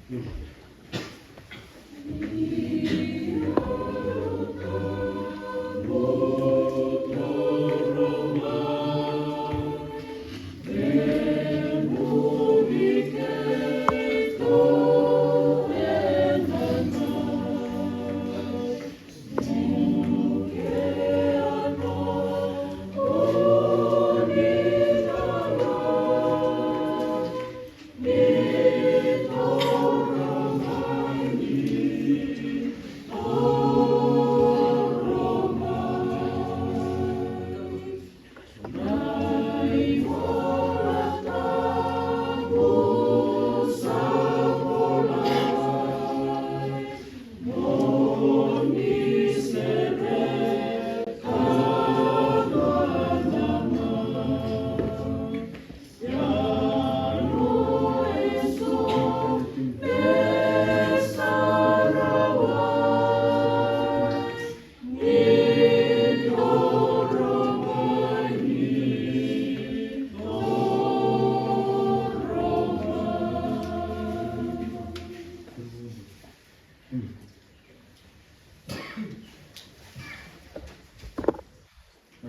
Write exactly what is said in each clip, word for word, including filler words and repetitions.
Na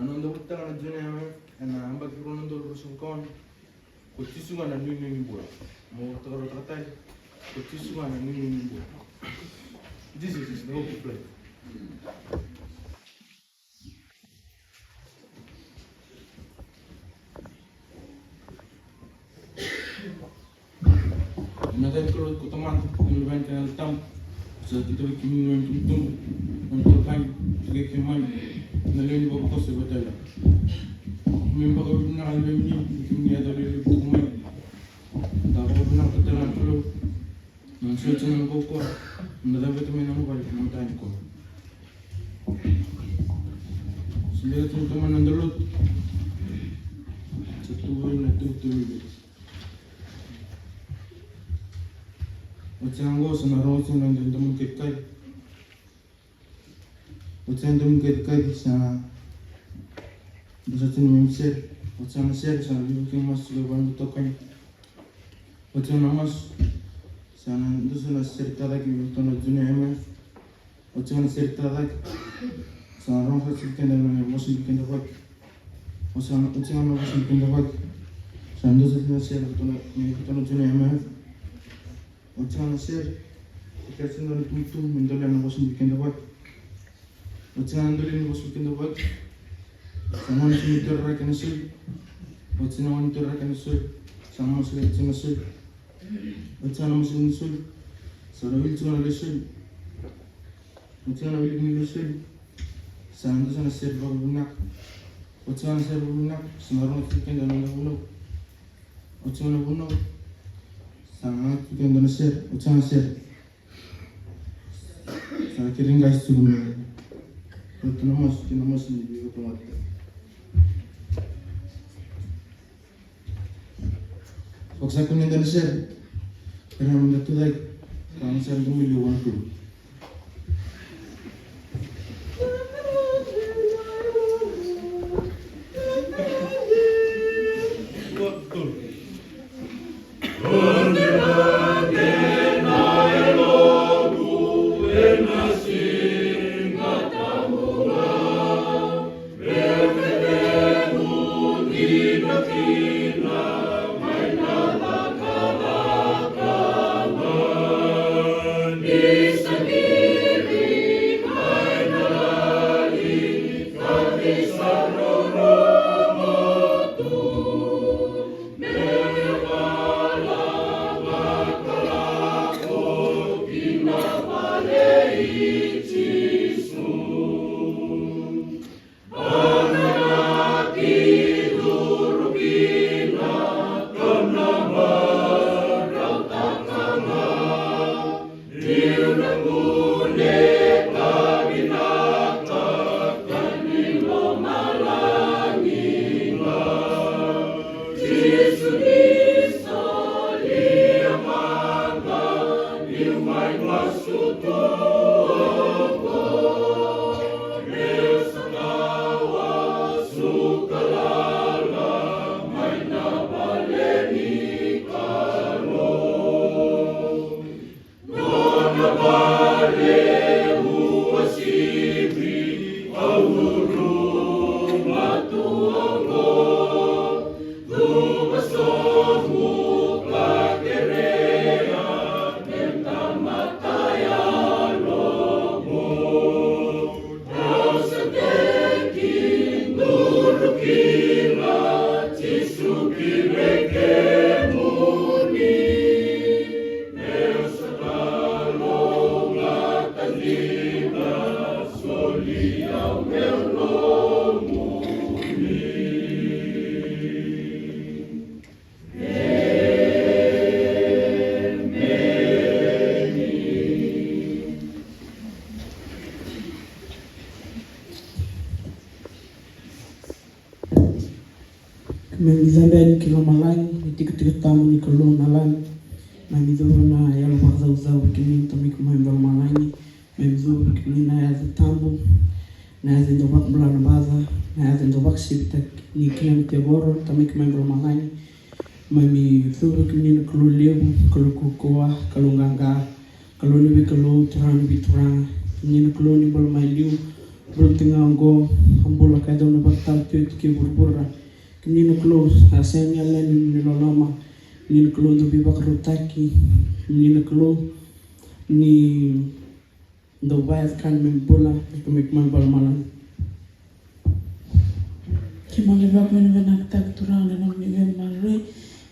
noda vututaka na June M F ena yabaki rua na udolu ruasagavulu ka ono. Ko Jisu ga na inuinui ni bula. Mo takarotaka tale. Ko Jisu ga na inuinui ni bula. Jesus is the hope of life. Ena yaca ni Kalou ko Tamada, kei na Luvena kei na Yalo Tabu. Sa kidavaki kemuni na nona itubutubu, na nona itokani, vei keimami na lewe ni vavakoso e vakatekivu. Keimami vakavinavinaka vei kemuni, ni keimami yaco lelevu tiko mai. Da vakavinavinaka tale ga na Kalou. Na nona solia tiko na nona kaukauwa, na nona cavuta mai na nona vale ena mataka nikua. Sa bera tiko na tomana na noda lotu. Sa tu vei na itubutubu. Oti ga qo sa na rogo tiko na noda domoni kaci. Oti ga na domoni kaci sa na dosa tiko na neimami sere. Oti ga na sere sa na veivuke masu tiko vei na itokani. Oti ga na masu sa na dosa na sere tacake vei ratou na June M F. Oti ga na sere tacake sa na rogo sara tiko keda na vosa ni kidavaki. Oti ga na, oti ga na vosa ni kidavaki sa na dosa tiko na sere vei ratou na, vei ratou na June M F. Oti ga na sere, e kere tiko na itubutubu me dolea na vosa ni kidavaki. Oti ga na dolea na vosa ni kidavaki. Sa gone tiko me torerake na soli. Oti ga na gone torerake na soli. Sa na masulaki tiko na soli. Oti ga na masulaki na soli. Sa na wili tiko na lesoni. Oti ga na wili ni lesoni. Sa na dosa na sere vakavinaka. Oti ga na sere vakavinaka. Sa na rogo tiko keda na noda vunau. Oti ga na vunau. Sa na tiko keda na sere. Oti ga na sere. Sa na kerei qase tiko me rauta na masu kei na masu ni veivakalougatataki. Vakasakuni eda na sere. Kerea meda tucake. Ka na sere domo liu vua na Kalou. Keimami cabe yani ki lomalagi, ni tikotiko tabu ni Kalou na lagi. Keimami curu na yalo vakacaucau vei kemuni Tamai keimami vakalomalagi. Keimami curu vei kemuni na yaca tabu, na yaca e dau vakabula na baca, na yaca e dau vakasivitaki ni keimami tevoro Tamai keimami vakalomalagi. Keimami curu vei kemuni na Kalou levu, Kalou kaukauwa, Kalou qaqa, Kalou ni veikalou, Turaga ni veituraga. Kemuni na Kalou ni bula mai liu, bula tiko ga oqo, a bula ka dau na vakatau tu e vuravura. Kemuni na Kalou, a sega ni yalani ni loloma. Kemuni na Kalou dau veivakarautaki. Kemuni na Kalou ni dau vaya ka ni memi bula, ka memi bula mala. Keimami vakavinavinakataka Turaga na nomuni veimaroroi,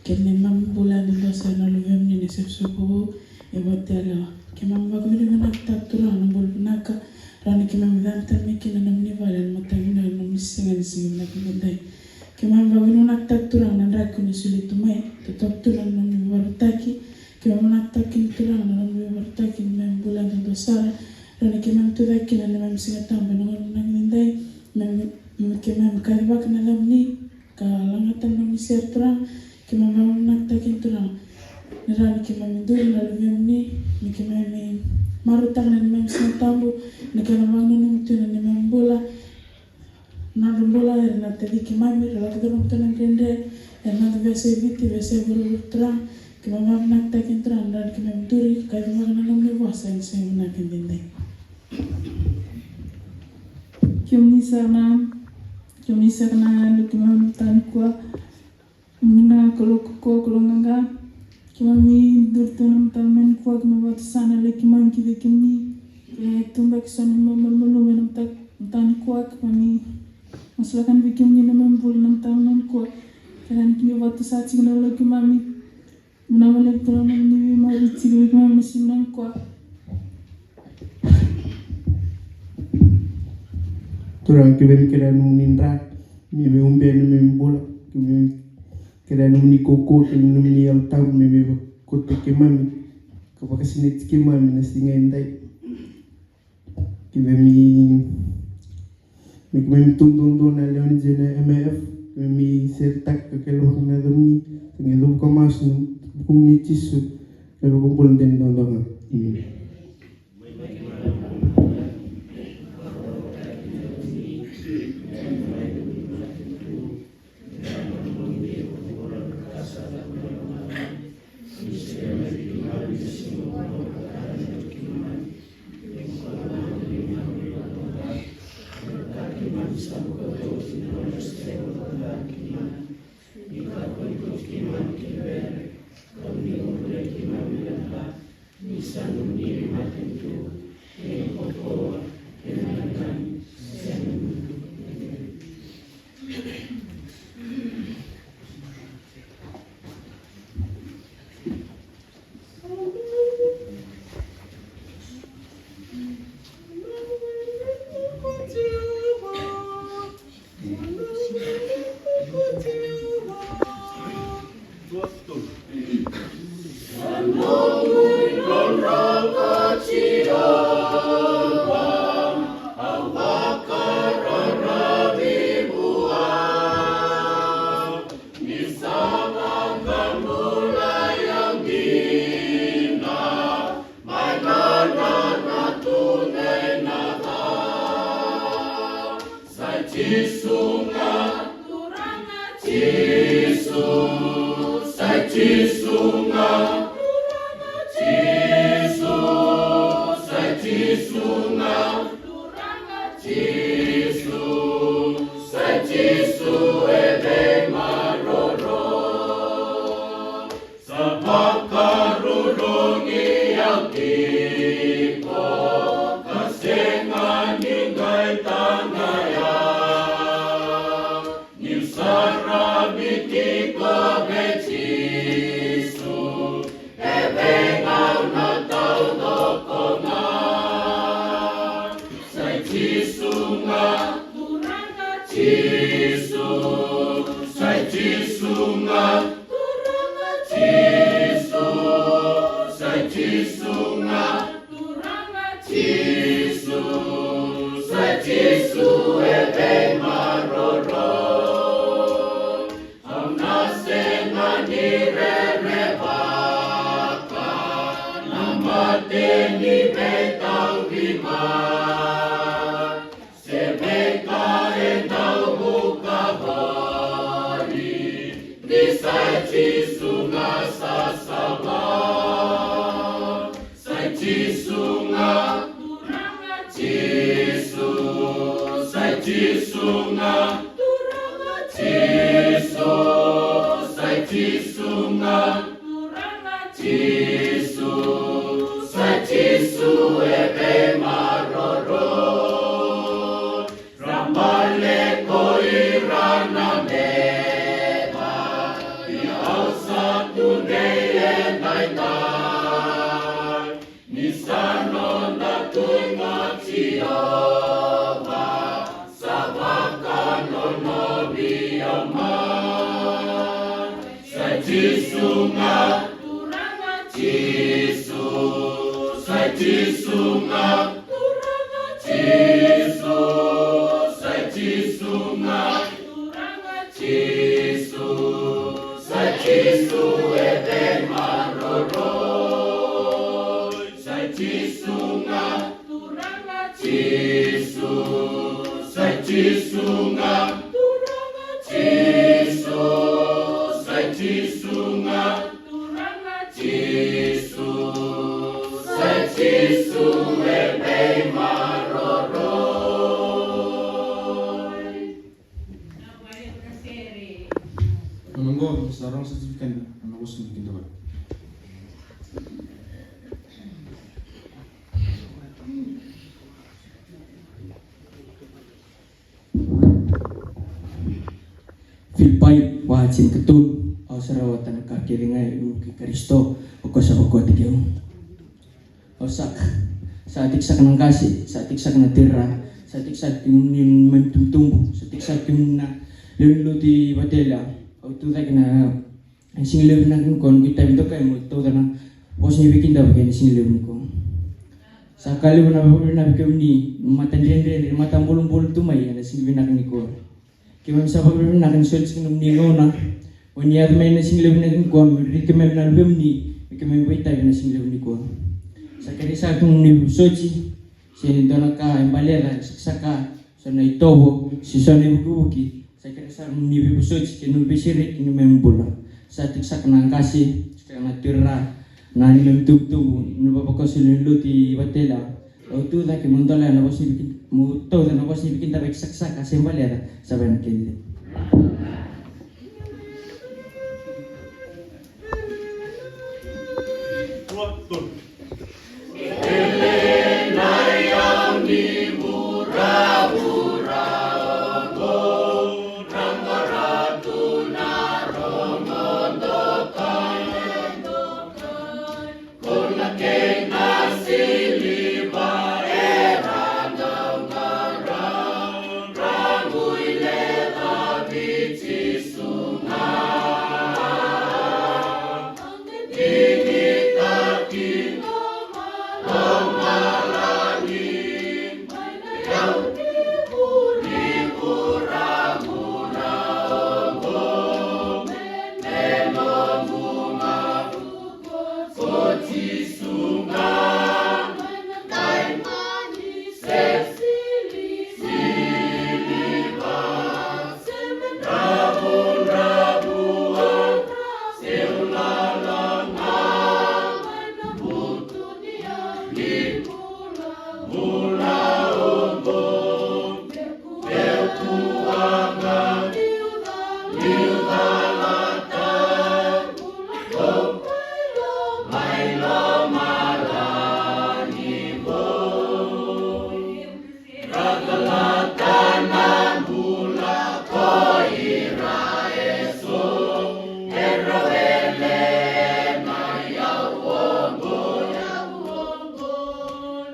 kei na neimami bula e dua sara na luvemuni na isoqosoqo vou e vata yalewa. Keimami vakavinavinakataka Turaga na bula vinaka, rawa ni keimami cabe tale mai kina na nomuni vale ena mataka vinaka ni nomuni siga ni siga vinaka edaidai. Keimami vakavinavinakataka Turaga na draki o ni solia tu mai, totoka tu na nomuni vakarautaki, keimami vinakataka kina Turaga na nomuni vakarautaki ni memi bula dodonu sara, rawa ni keimami tucake kina na neimami Siga Tabu ena gauna vinaka edaidai, me, me keimami kacivaka na yacamuni, ka lagata na nomuni sere Turaga, keimami vakavinavinakataka kina Turaga. Ni rawa ni keimami duri na luvemuni, me keimami marautaka na neimami Siga Tabu, ni kena vakananumi tu na neimami bula, na nodra bula era na taci keimami, era lako curuma tu na dredre, era na veiyasai Viti, veiyasai vuravura Turaga, keimami vakavinavinakataka kina Turaga, na rawa ni keimami duri, kacivaka na nomuni vosa ena siga vinaka edaidai. Kemuni sara na, kemuni sara na yalo keimami tani kua. Kemuni na Kalou kaukauwa, Kalou qaqa. Keimami duri tu ena mataka nikua, keimami vakatusa na yalo keimami ki vei kemuni. Ke tu beka eso na neimami malumalumu ena mataka nikua, keimami masulaka yani vei kemuni na neimami bula ena mataka nikua. Kerea ni keimami vakatusa tiko na yalo keimami. Vinaka vakalevu Turaga na nomuni veimauti tiko vei keimami ena siga nikua. Turaga, keimami kerea na nomuni dra me veiubi na neimami bula, keimami kerea na nomuni kaukauwa kei na nomuni Yalo Tabu me veivakauqeti keimami ka vakasinaiti keimami na siga edai. Keimami, me keimami tu duadua na lewe ni J N M F, keimami seretaka ka kailavaka na yacamuni, ka qai cavuka masu ena vukumuni Jisu, na iVakabula dina duadua ga. Emeni. Sa Jisu ga, Jisu, sa Jisu ga, Jisu, sa Tiko ka sega ni qai taqaya. Niu saravi tiko vei Jisu, e vei au na taucoko ga. Sa i Jisu ga, Turaga Jisu, sa i Jisu ga, Turaga Jisu, sa i Jisu ga, Turaga Jisu, sa i Jisu e veimaroroi. Au na sega ni rerevaka na mate ni veitauvi mai. Se veika e dau vuka voli, ni sa i Jisu ga sa sala. Sa i Jisu ga, Turaga Jisu, sa i Jisu ga, Turaga Jisu, sa i Jisu ga, Turaga Jisu, sa i Jisu e veimaroroi. Ra bale ko ira na meva, ia au sa tudei e daidai. Ni sa noda Tui ga Jiova, sa vakanonovi au mai. Sa i Jisu ga, Turaga Jisu, sa i Jisu ga, Turaga Jisu, sa i Jisu ga, Turaga Jisu, sa i Jisu e veimaroroi. Sa i Jisu ga, Turaga Jisu, sa i Jisu ga, Turaga Jisu, sa i Jisu ga, Turaga Jisu, sa i Jisu e veimaroroi. Ena gauna oqo sa rogo sara tiko kina na vosa ni kidavaki. Filipai va tinikatolu. Au sa rawata na ka kece ga e liu kei Karisito, o koya sa vakaoti au. Au saka, sa tiko saka na qase, sa tiko saka na tira, sa tiko saka kemuni na neimami tubutubu, sa tiko saka kemuni na lewe ni lotu i Vatela. Au tu cake na, na siga levu vinaka nikua, noqu itavi dokai meu tauca na vosa ni veikidavaki ena siga levu nikua. Sa ka levu na vakavinavinaka vei kemuni, matadredredre, matabulubulu tu mai ena siga vinaka nikua. Keimami sa vakavinavinaka ni soli tiko na nomuni gauna. O ni yaco mai na siga levu nikua me raici keimami na luvemuni, me keimami vakaitavi na siga levu nikua. Sa kerei saka na nomuni vosoti, se ni dua na ka e baleca, e sakasaka, so na itovo, se so na ivukivuki. Sa kerei saka na nomuni veivosoti kei na nomuni veisereki ni neimami bula. Sa tiko saka na qase, saka na tira, na neimami tubutubu, na vavakoso ni lotu i Vatela. Au tu cake meu dolea na vosa ni viki-, meu tauca na vosa ni veikidavaki sakasaka se baleca, sa vei na kena.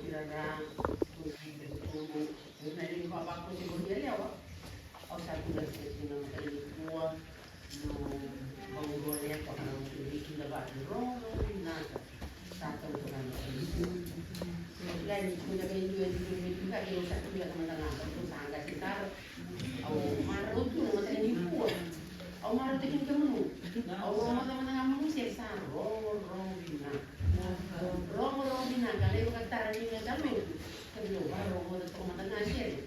Tirara, Kosi, Tubu, na lewe ni vavakote ko ni yalewa. Au sa tu na tina na mataka nikua, no, au rua lepa na mataka nikua, na vatu, rogo, rogo, vinaka. Sa tau toka na mataka nikua. Au kila ni kuda kai dua e dua me tuka ke au sa kuda ka mata na, au sa qase tara. Au marau tu na mataka nikua. Au marau tiki ni kemunu. Au rogo mata mata na munu se sa rogo, rogo, vinaka. Rogo, rogo, vinaka. Lai vakatara ni na dalu. Ka dau vakarorogo toka mada ga sere.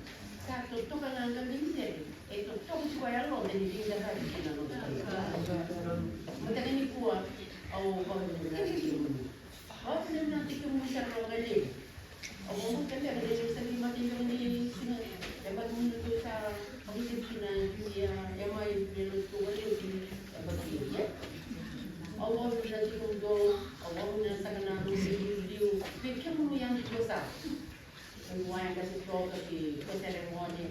Sa totoka ga ga ni sere. E totoka tiko e yaloda ni vinakati kina na noda. Mataka nikua, au vakavinavinaka tiko. Au vakavinavinaka tiko mo sa rogo ga levu. Au vakavinavinaka levu sa ni mate levu ni siga. E mate mo ni tu sa vakavinavinaka kina ia e mai ni lo tu ga levu ni e mate ia. Au vakavinavinaka tiko dou, au vakavinavinaka na nomu liuliu. Vei kemuni yani tiko sa. Au vaya qase toka ki Kotere Gone,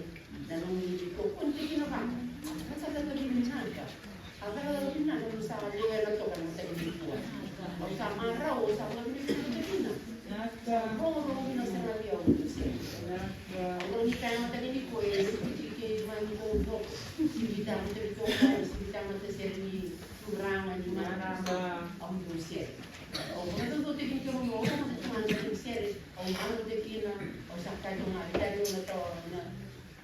na nomuni veitokoni kina vaka. Ka sa caka vinaka. A caka vinaka ni sa lewena toka na mataka nikua. Au sa marau, au sa marau ni vinaka kina. Sa rogo, rogo vinaka sara vei au ni se. Au ni kaya mataka nikua e kuti kei mai ni vovoko. Sivita mataka nikua, sivita mataka sere ni turaga ni marama. Au ni sere. Au vakacaucautaki ni kemuni, au vakacaucautaki ni sere. Au marau tiko kina, au sa kaya tu ga, veitari au na tau, na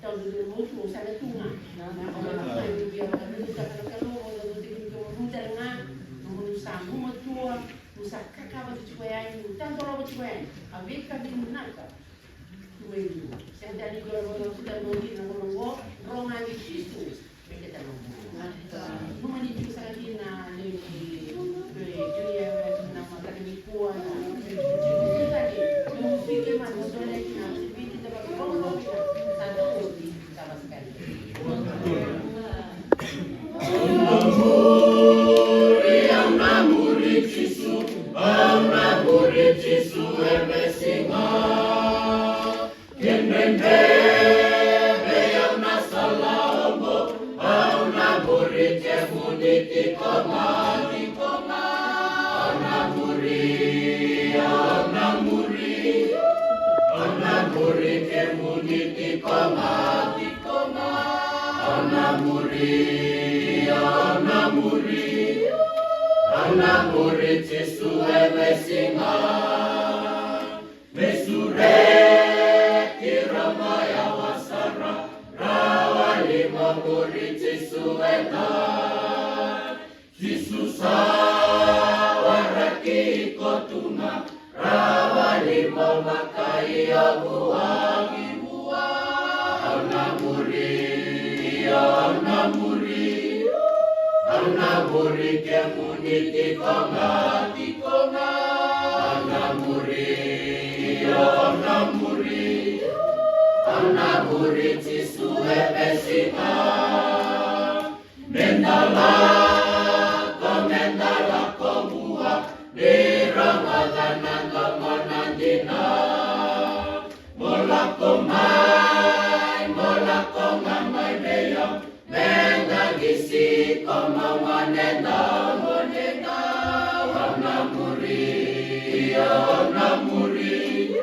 tau dodonu motu, au sa na tu ga. Au na tu ga, au via vakadodonutaka na Kalou, au dodonu tiko ni kemuni tale ga, nomuni sa gumatua, ni sa kakava tiko yani, ni tadolava tiko yani, a veika vinaka. Tu mai liu. Sega tale ni dua na vanua, tu tale mai kina na vanua oqo, rogo ga ni Jisu. Au na muri Jisu, au na muri Jisu, e veisiga. Kemuni vei au na sala oqo, au na muri kemuni tiko ga, tiko ga. Au na muri, au na muri, au na muri kemuni tiko ga, tiko ga. Au na muri, au na muri, au na muri Jisu e veisiga. Me sureti ira mai au a sara, rawa ni mo muri Jisu eda. Jisu sa waraki iko tu ga, rawa ni mo vakaio vua, vua. Au na muri, au na muri, au na muri kemuni tiko ga, tiko ga. Au na muri, au na muri, au na muri Jisu e veisiga. Meda lako, meda lako vua, ni rogoca na domo na dina. Mo lako mai, mo lako ga mai vei au, meda qisi iko mo goneda, goneda. Au na muri,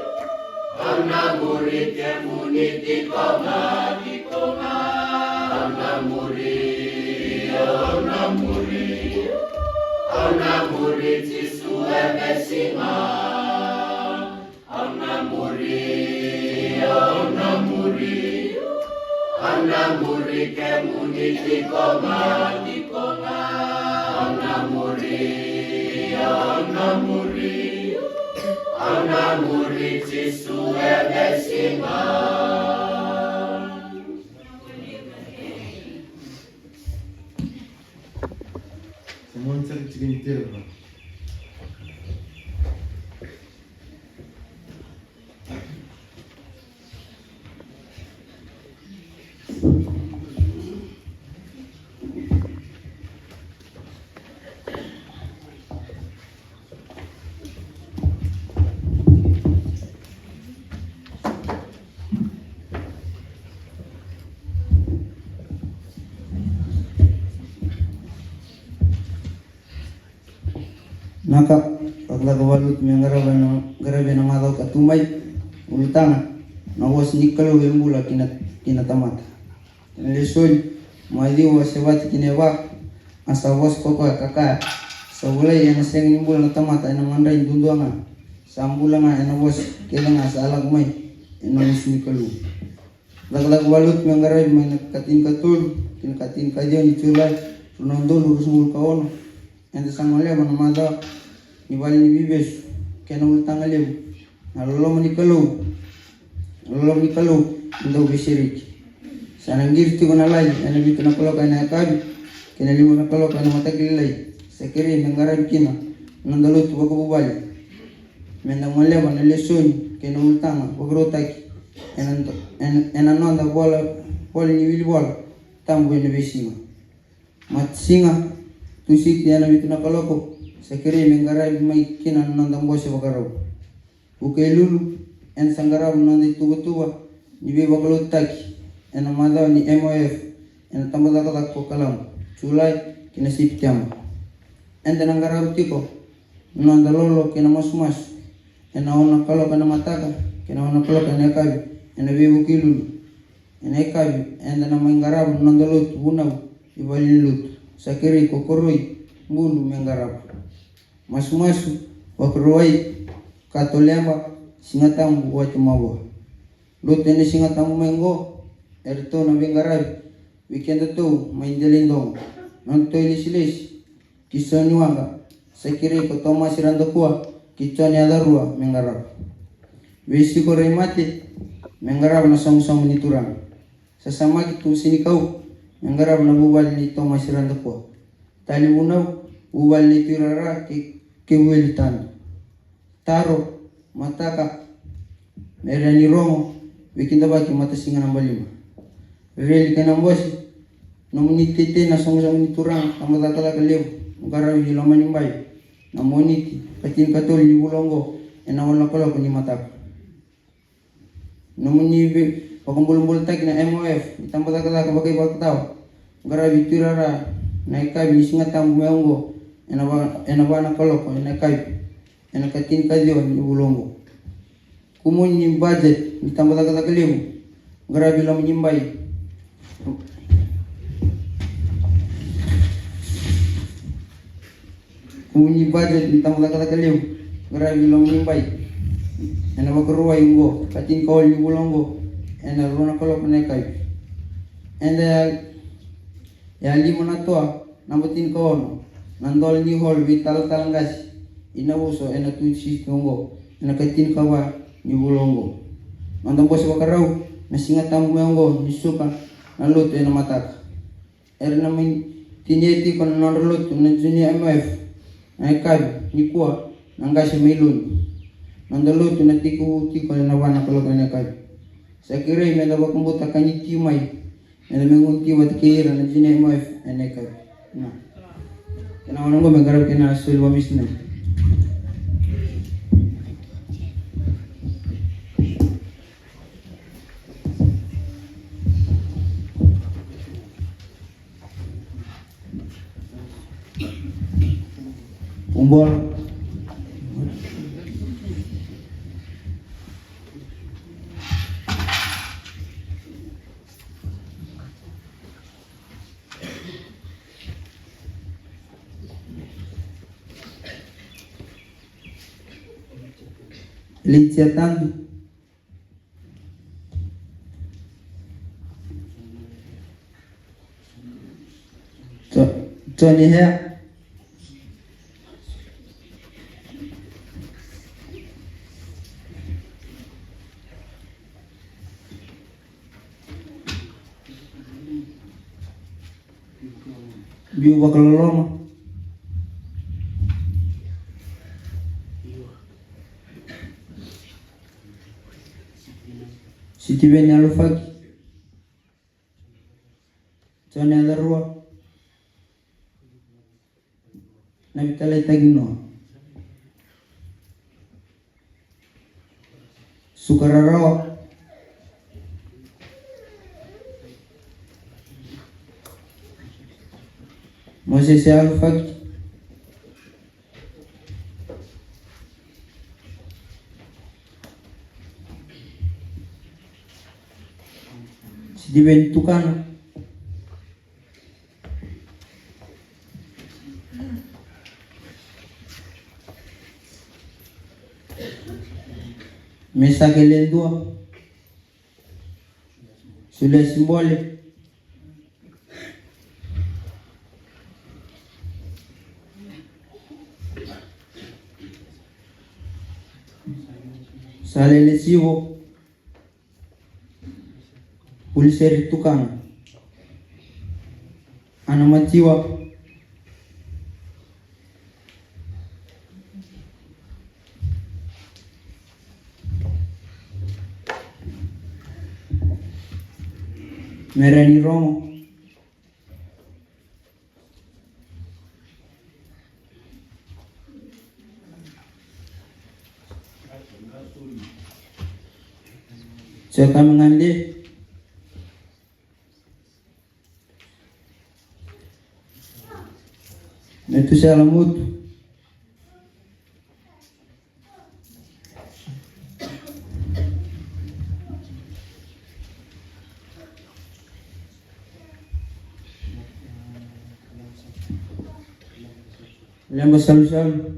au na muri kemuni tiko ga, tiko ga. Au na muri, au na muri, au na muri Jisu e veisiga. Au na muri, au na muri, au na muri kemuni tiko ga, tiko ga. Au na muri, au na muri, au na muri Jisu e veisiga. Naka, cakacaka valuti me qarava na, qaravi ena macawa ka tu mai, ulutaga, na vosa ni Kalou e bula ki na, ki na tamata. Ena lesoni, Maciu wase va tikina e va, a sa vosa ko koya ka kaya, sa volai ena sega ni bula na tamata ena madrai duadua ga, sa bula ga ena vosa kece ga sa lako mai ena gusu ni Kalou. Cakacaka valuti me qaravi mai na ka tinikatolu ki na ka tinikaciwa ni Julai, rua na udolu ruasagavulu ka ono. Eda sa goleva na macawa ni vale ni veivesu kei na ulutaga levu, na loloma ni Kalou. Na loloma ni Kalou e dau veisereki. Sa na qiri tiko na lali ena vitu na kaloko ena yakavi kei na lima na kaloko ena mataka lailai. Sa kerei me qaravi kina na noda lotu vakavuvale. Meda goleva na lesoni kei na ulutaga vakarautaki ena, ena, ena noda vola, vola ni wilivola tabu ena veisiga. Matasiga, Tusiti ena vitu na kaloko, sa kerei me qaravi mai kina na noda bose vakarau. Vukelulu, eda sa qarava na noda ituvatuva ni veivakalotutaki ena macawa ni M O F ena tabacakacaka ko Kalabu, Julai ki na Sepiteba. Eda na qarava tiko na noda lolo kei na masumasu ena ono na kaloko ena mataka kei na ono na kaloko ena yakavi ena veivukelulu. Ena yakavi eda na mai qarava na noda lotu vunau i valenilotu. Sa kerei ko Koroi Bulu me qarava. Masumasu, Vakarauwai, Katoleba, Sigatabu, Watimavoa. Lotu ena Sigatabu mai oqo, eratou na veiqaravi vei kedatou mai Delaidogo, nodatou ilesilesi ki Soniwaqa, sa kerei ko Tomasi Radakua kei Jone Yacarua me qarava. Veisiko Raimate me qarava na soqosoqo ni Turaga. Sasamaki Tusenikau me qarava na vuvale nei Tomasi Radakua. Tali vunau, vuvale nei Tuirara kei, kei Vueli Tadu. Taro, mataka, me rawa ni rogo, veikidavaki matasiga naba lima. Reli kei na bose, nomuni teitei na soqosoqo ni Turaga, tabacakacaka levu, qaravi Lomanibai, na Moniti, ka tinikatolu ni vula oqo, ena ono na kaloko ni mataka. Nomuni vei, vakabulabulataki na M O F ni tabacakacaka vakaivakatawa, qaravi Tuirara, na yakavi ni Sigatabu mai oqo, ena va, ena va na kaloko, ena yakavi, ena ka tinikaciwa ni vula oqo. Kumuni ni budget ni tabacakacaka levu, qaravi Lomanibai. Kumuni budget ni tabacakacaka levu, qaravi Lomanibai. Ena Vakarauwai oqo, ka tinikawalu ni vula oqo, ena rua na kaloko na yakavi. Eda ya, ya lima na toa, naba tinikaono, na dola ni hall veitalatala qase i Navuso ena Tusiti oqo, ena ka tinikava ni vula oqo. Noda bose vakarau, na Sigatabu mai oqo, ni suka na lotu ena mataka. Era na mai tinia tiko na nodra lotu na junior M O F na yakavi nikua na qase mai Loni. Noda lotu na tekivu tiko ena va na kaloko ena yakavi. Sa kerei meda vakabauta ka ni tiko mai, meda mai gunu tiko vata kei ira na junior M O F ena yakavi. Na. Kena gauna oqo me qaravi kina na soli vakamisinari. Ubol. Litia Tadu. Jo-, Joni Hea. Biu Vakaloloma. Sitiveni Alufaki. Joni Alarua. Navitalaitaki Noa. Suka Rarawa. Mosese Alufaki. Sitiveni Tukana. Mesake Ledua. Sulesi Bole. Salele Sivo. Puliseri Tukana. Ana Matiwa. Mereni Romo. Jota Mangande. Metusela Mutu. Lemba Salusalu.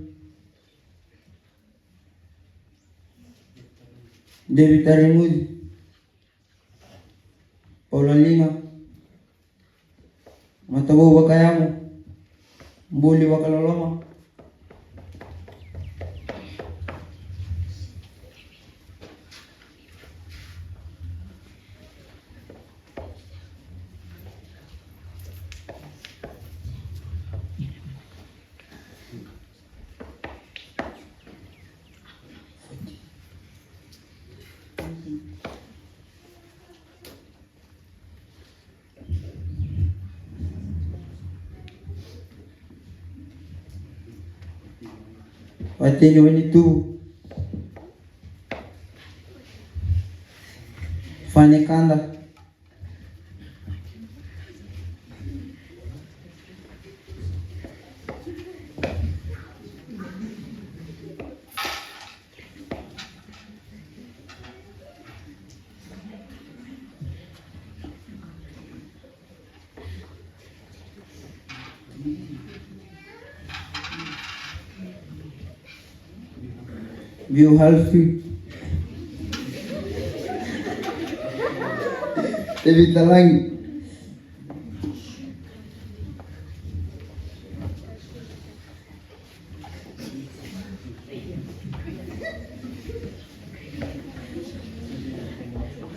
David Taremuci. Paula Liga. Matavou Vakayago. Buli Vakaloloma. Wateni Wainitu. Fane Kada. Biu Halfi. Tevita Lagi.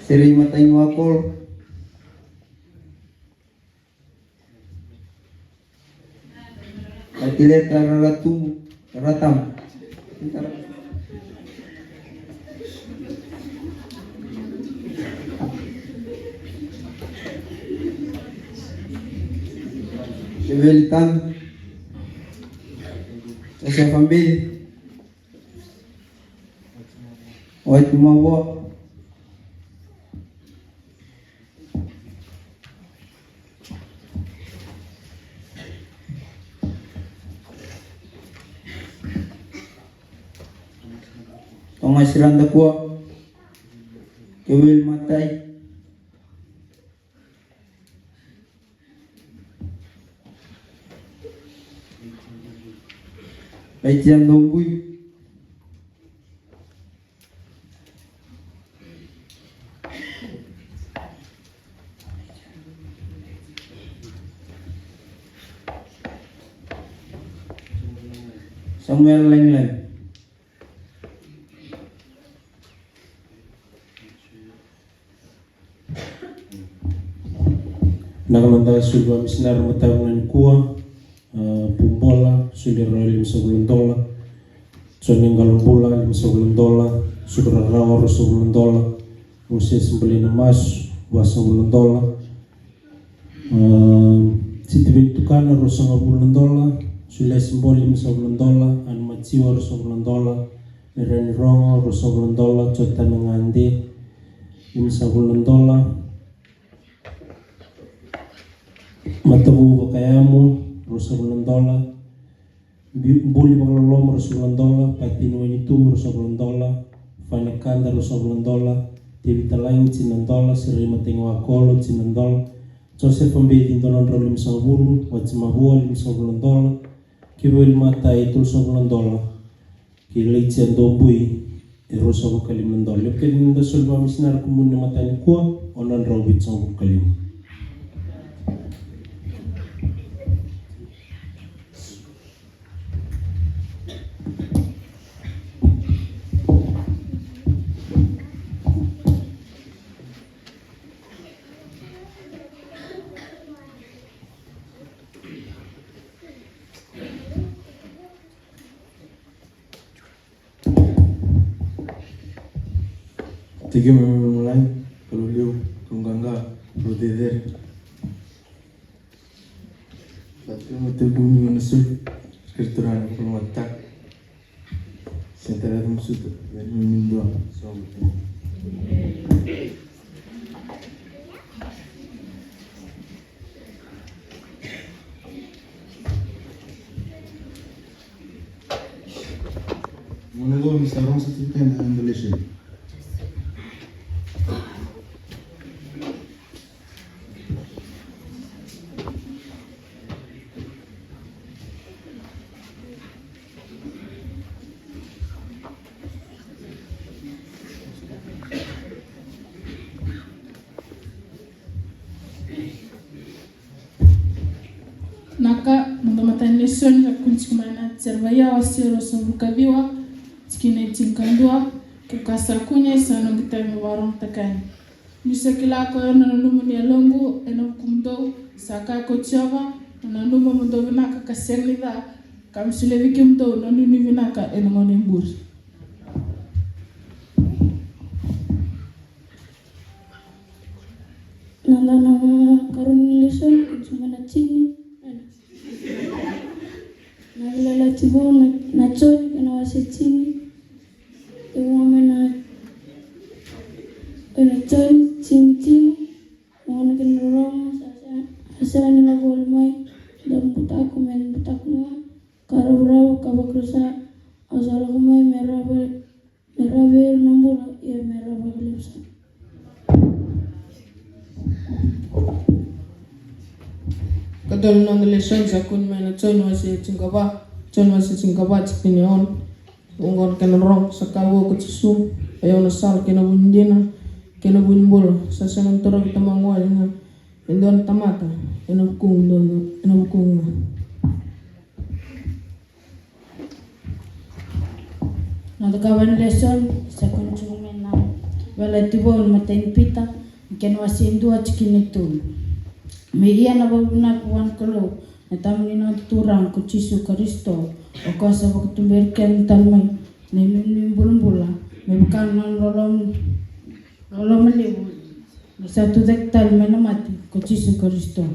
Seri Matagi Wakolo. Atileta Raratumu, Ratamu. Keveli Tanu. Josefa Bili. Wati Mavoa. Tomasi Radakua. Keveli Matai. Laitia Dobui. Samuel Lailai. Na ka noda soli vakamisinari mataka nikua, a, Pubola, soli rau e limasagavulu na dola. Joni Qalobula, limasagavulu na dola. Suka Rarawa, ruasagavulu na dola. Mosese Balina Masu, vasagavulu na dola. A, Sitiveni Tukana, ruasagavulu na dola. Suliasi Boli, limasagavulu na dola. Ani Maciwa, ruasagavulu na dola. Merani Rogo, ruasagavulu na dola. Jotana Gade, limasagavulu na dola. Matavu Vakayamu, ruasagavulu na dola. Bi-, Buli Vakaloloma, ruasagavulu na dola. Patini Wainitubu, ruasagavulu na dola. Fani Kada, ruasagavulu na dola. Tevita Lagi, tini na dola. Sirai Matagi Wakolo, tini na dola. Josefa Beci, dua na drau limasagavulu. Waji Mavua, limasagavulu na dola. Kiveli Matai, tolusagavulu na dola. Kei Laitia Dobui, e ruasagavulu ka lima na dola. Levu kece ni noda soli vakamisinari kumuni na mataka nikua, ono na drau vitusagavulu ka lima. Tekivuna mai Lomalagi, Kalou levu, Kalou qaqa, Kalou cecere. Sa tekivuna mai, tekivuna mai na soli, Kalou turaga, Kalou mataka. Sa tara tu musuta, vei ni dua, sa Muna qo, Mister Rong, sa tiko na donation. Na ka, noda matani lesoni sa kua ni tiko mai na Jeremaia wase ruasagavulu ka ciwa, tikina e tinikadua, kevaka sa kunea sa noqu itavi me vakarogotakani. Ni sa kila ko ira na nanuma ni yaloqu ena vukumudou, sa kaya ko Jiova, na nanuma mo dau vinaka ka sega ni ca, ka me solia vei kemudou na nuinui vinaka ena gauna e buri. Na, na, na, na karua ni lesoni, ko tiko mai na tini. Na Veiyalayalati Vou na, na Joni, kena wase tini. Tekivu mai na, kena Joni, tini, tini. Gauna kena rorogo, sa, sa, sa sega ni lako wale mai, dau butako, me butako ga. Ka ravuravu, ka vakarusa, au sa lako mai, me rawa, me rawa vei ira na bula, ia me rawa vakalevu sara. Ka dua na noda lesoni sa kune mai na Joni wase tinikava, Joni wase tinikava, tikina e ono. Oqo na kena rogo, sa kaya vua ko Jisu, o yau na sala kei na vu ni dina, kei na vu ni bula, sa sega ni torovi Tamaqu wale ga e dua na tamata ena vukuqu, dua, ena vukuqu ga. Na cakava ni lesoni sa kune tiko mai na Veiyalayalati Vou na imatai ni Pita, na kena wase e dua, tikina e tolu. Me ia na vakavinaka vua na Kalou na Tama ni noda Turaga ko Jisu Karisito, o koya sa vakatuberi keda tale mai na inuinui bulabula, me vaka na nona loloma, loloma levu, ni sa tucake tale mai na mate ko Jisu Karisito.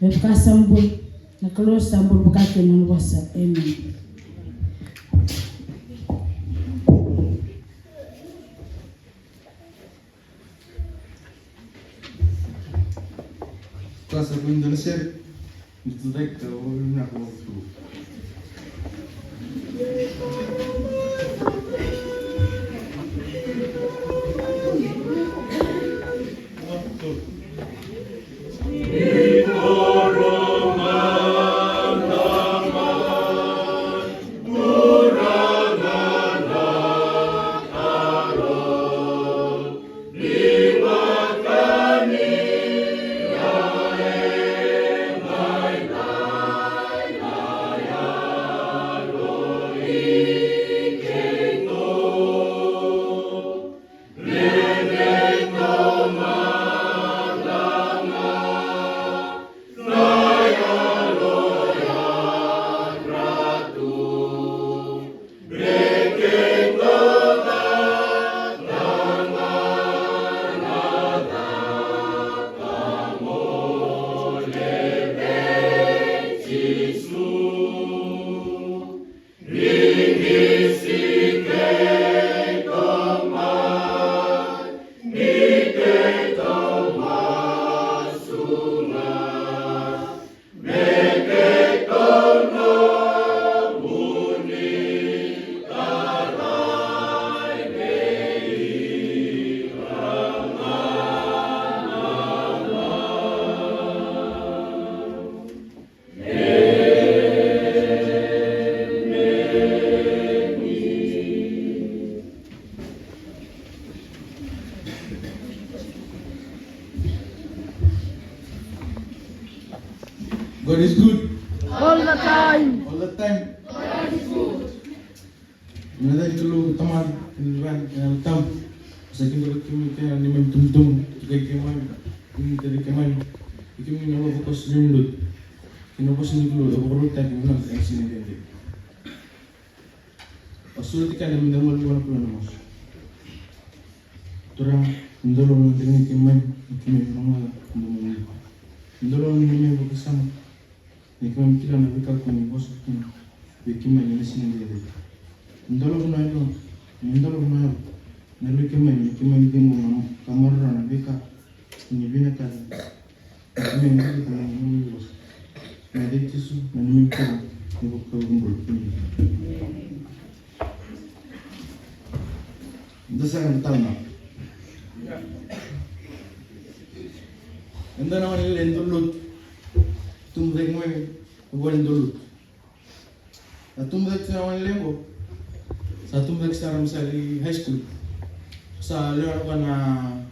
Me vaka sa bula, na Kalou sa bula vaka kina na vosa. Emeni. Ka sa bula dua na sere. God is good. All the time. All the time. God is good. Ena yaca ni Kalou Tamada, kei na Luvena, kei na Yalo Tabu. Sa kidavaki kemuni kina na neimami itubutubu, tukai keimami, kemuni tari keimami, kei kemuni na luvei koya sa lewe ni lotu. Kei na vosa ni Kalou e vakarautaki me vinaka ena siga edaidai. Au sureti keda meda gole vua na Kalou ena masu. Turaga, ni dolavi na dregani keimami, ni keimami rogoca na domomu. Ni dolavi na neimami vakasama, ni keimami kila na veika ko ni vosa kina vei keimami ena siga edaidai. Ni dolavi na yalo, ni dolavi na yalo, ni yaloi keimami, ni keimami ciqoma ka maroroya na veika ni vinakata. Emeni. Emeni. Emeni. Emeni. Emeni. Eda sa na tau na. Eda na wani le dolotu. Tubu cake mai, vua ni dolotu. Sa tubu cake sara mai leqo. Sa tubu cake sara mai sa i high school. Sa lewe na ka na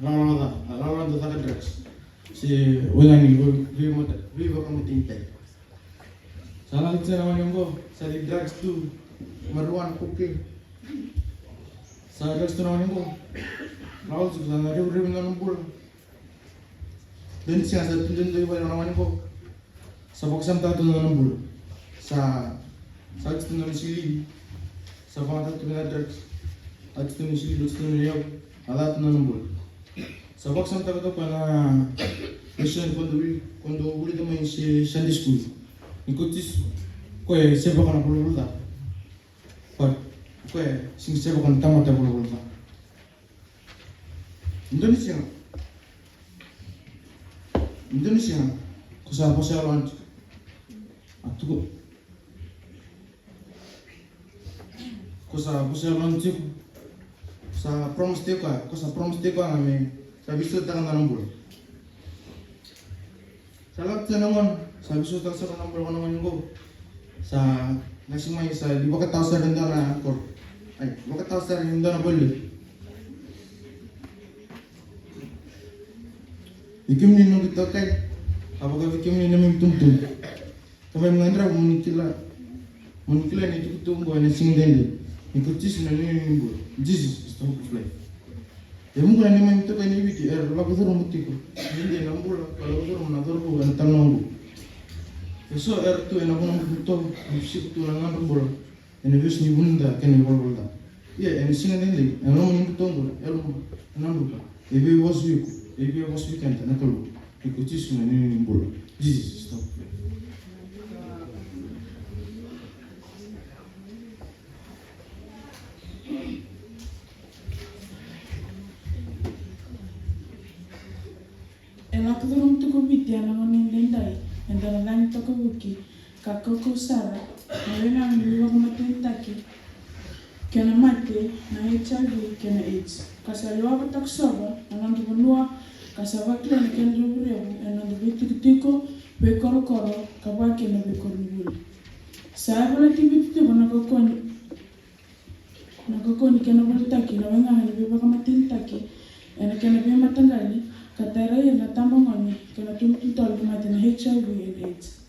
lagalaga ca, lagalaga ca caka drugs. Se wega ni vei, vei mata, veivakamatenitaki. Sa lako sara mai leqo, sa i drugs tu, marijuana, cocaine. Sa drugs tu na wani qo. Lako tu sa na revurevu na nona bula. Dua ni siga sa tu dua i vale na wani qo. Sa vakasamataka tu na nona bula. Sa, sa oti tu na nona silivi. Sa vakayagataka tu na drugs. Oti tu na silivi, oti tu na yau. A ca tu na nona bula. Sa vakasamataka tu o koya na lesoni ko dau, ko dau vulica mai se Sunday school. Ni ko Jisu, o koya e sevaka na valavala ca. But o koya e sega ni sevaka na tamata e valavala ca. Dua ni siga. Dua ni siga. Ko sa vosa yalona tiko. A tuku. Ko sa vosa yalona tiko. Sa promise tiko, ko sa promise tiko ga me sa veisautaka na nona bula. Sa lako tiko na gauna, sa veisautaka sara na bula ko na gauna qo. Sa qasi mai sa li vakatawa sara e dua na koro. Ai, vakatawa sara e dua na vale. Vei kemuni noqu itokani, a vaka vei kemuni na neimami itubutubu. Keimami gadreva mo ni kila, mo ni kila na itukutuku qo ena siga edaidai. Ni ko Jisu na neimami bula. Jesus is the hope of life. E vuqa na neimami itokani e Viti era lako curuma tiko. Ni dei na bula ka lako curuma na cauravou ena talanoa qo. Eso era tu ena vanua butobuto, era siko tu na nodra bula ena vesu ni vanua ca kei na ivalavala ca. Ia ena siga edaidai, ena loma ni butobuto qo, e loma, e nadruka, e veivosa vei iko, e veivosa vei keda na Kalou. Ni ko Jisu na neimami bula. Jesus is the hope. E lako curuma tiko Viti ena gauna edaidai e dua na cagi toka vuki ka kaukauwa sara, na wekaqu ni veivakamatenitaki kei na mate, na HIV kei na AIDS. Ka sa lewa vata kosova na noda vanua, ka sa vakila na kena revurevu ena noda veitikotiko, veikorokoro, ka vaka kina veikoronivuli. Sa yavalati Viti tiko na kakua ni Na kakua ni kena volitaki na wekaqu ni veivakamatenitaki ena kena veimataqali ka tarai ira na tabagone kei na itovo totolo ni mate na HIV and AIDS.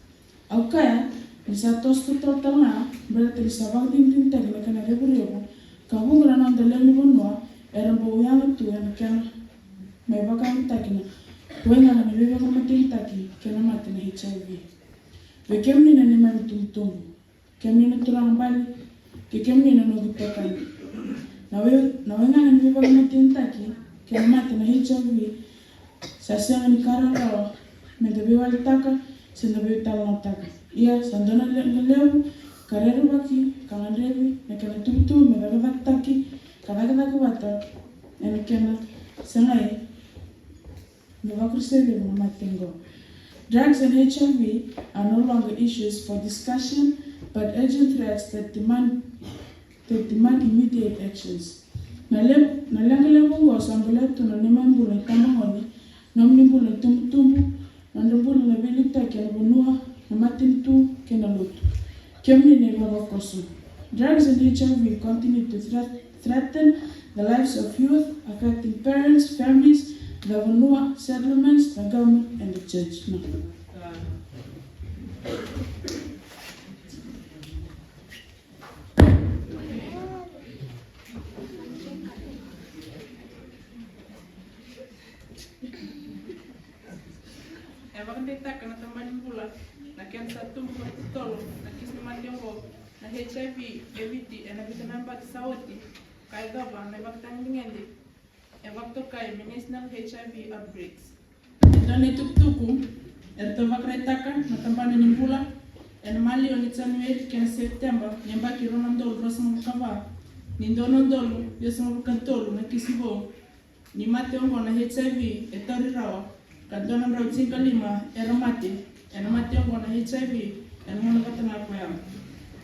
Au kaya, Ni sa toso totolo tale ga, baleta ni sa vakadinadinataki na kena revurevu ka vuqa na noda lewe ni vanua era bau yaga tu ena kena mai vakayagataki na waigaga ni veivakamateinitaki kei na mate na H I V. Vei kemuni na neimami itubutubu, kemuni na turaga bale, kei kemuni na noqu itokani. Na wai, na waigaga ni veivakamateinitaki kei na mate na H I V sa sega ni ka rawarawa me da veiwaletaka se da veitalanoataka. Ia sa dua na leqa levu ka rerevaki ka gadrevi na kena itubutubu me cakacakataki ka cakacaka vata ena kena sagai na vakarusai levu na mate oqo. Drugs and H I V are no longer issues for discussion, but urgent threats that demand, that demand immediate actions. Na levu, na leqa levu oqo sa bolea tu na neimami bula itabagone, nomuni bula itubutubu, nodra bula na veiliutaki ena vanua, na matanitu kei na lotu. Kemuni na ivavakoso. Drugs and H I V continue to threat, threaten the lives of youth, affecting parents, families, the vanua, settlements, the government, and the church. No. E vakadeitaka na tabana ni bula na kena sa tubu vakatotolo na kisi ni mate oqo na H I V e Viti ena vica na yabaki sa oti, ka yacova na ivakatagedegede e vakatokai me National H I V Outbreaks. E dua na itukutuku eratou vakaraitaka na tabana ni bula ena maliwa ni Janueri kei na Sepiteba ni yabaki rua na udolu ruasagavulu ka va, ni dua na udolu ciwasagavulu ka tolu na kisi vou ni mate oqo na H I V e tauri rawa, ka dua na drau tinikalima era mate ena mate oqo na H I V ena gauna vata ga koya.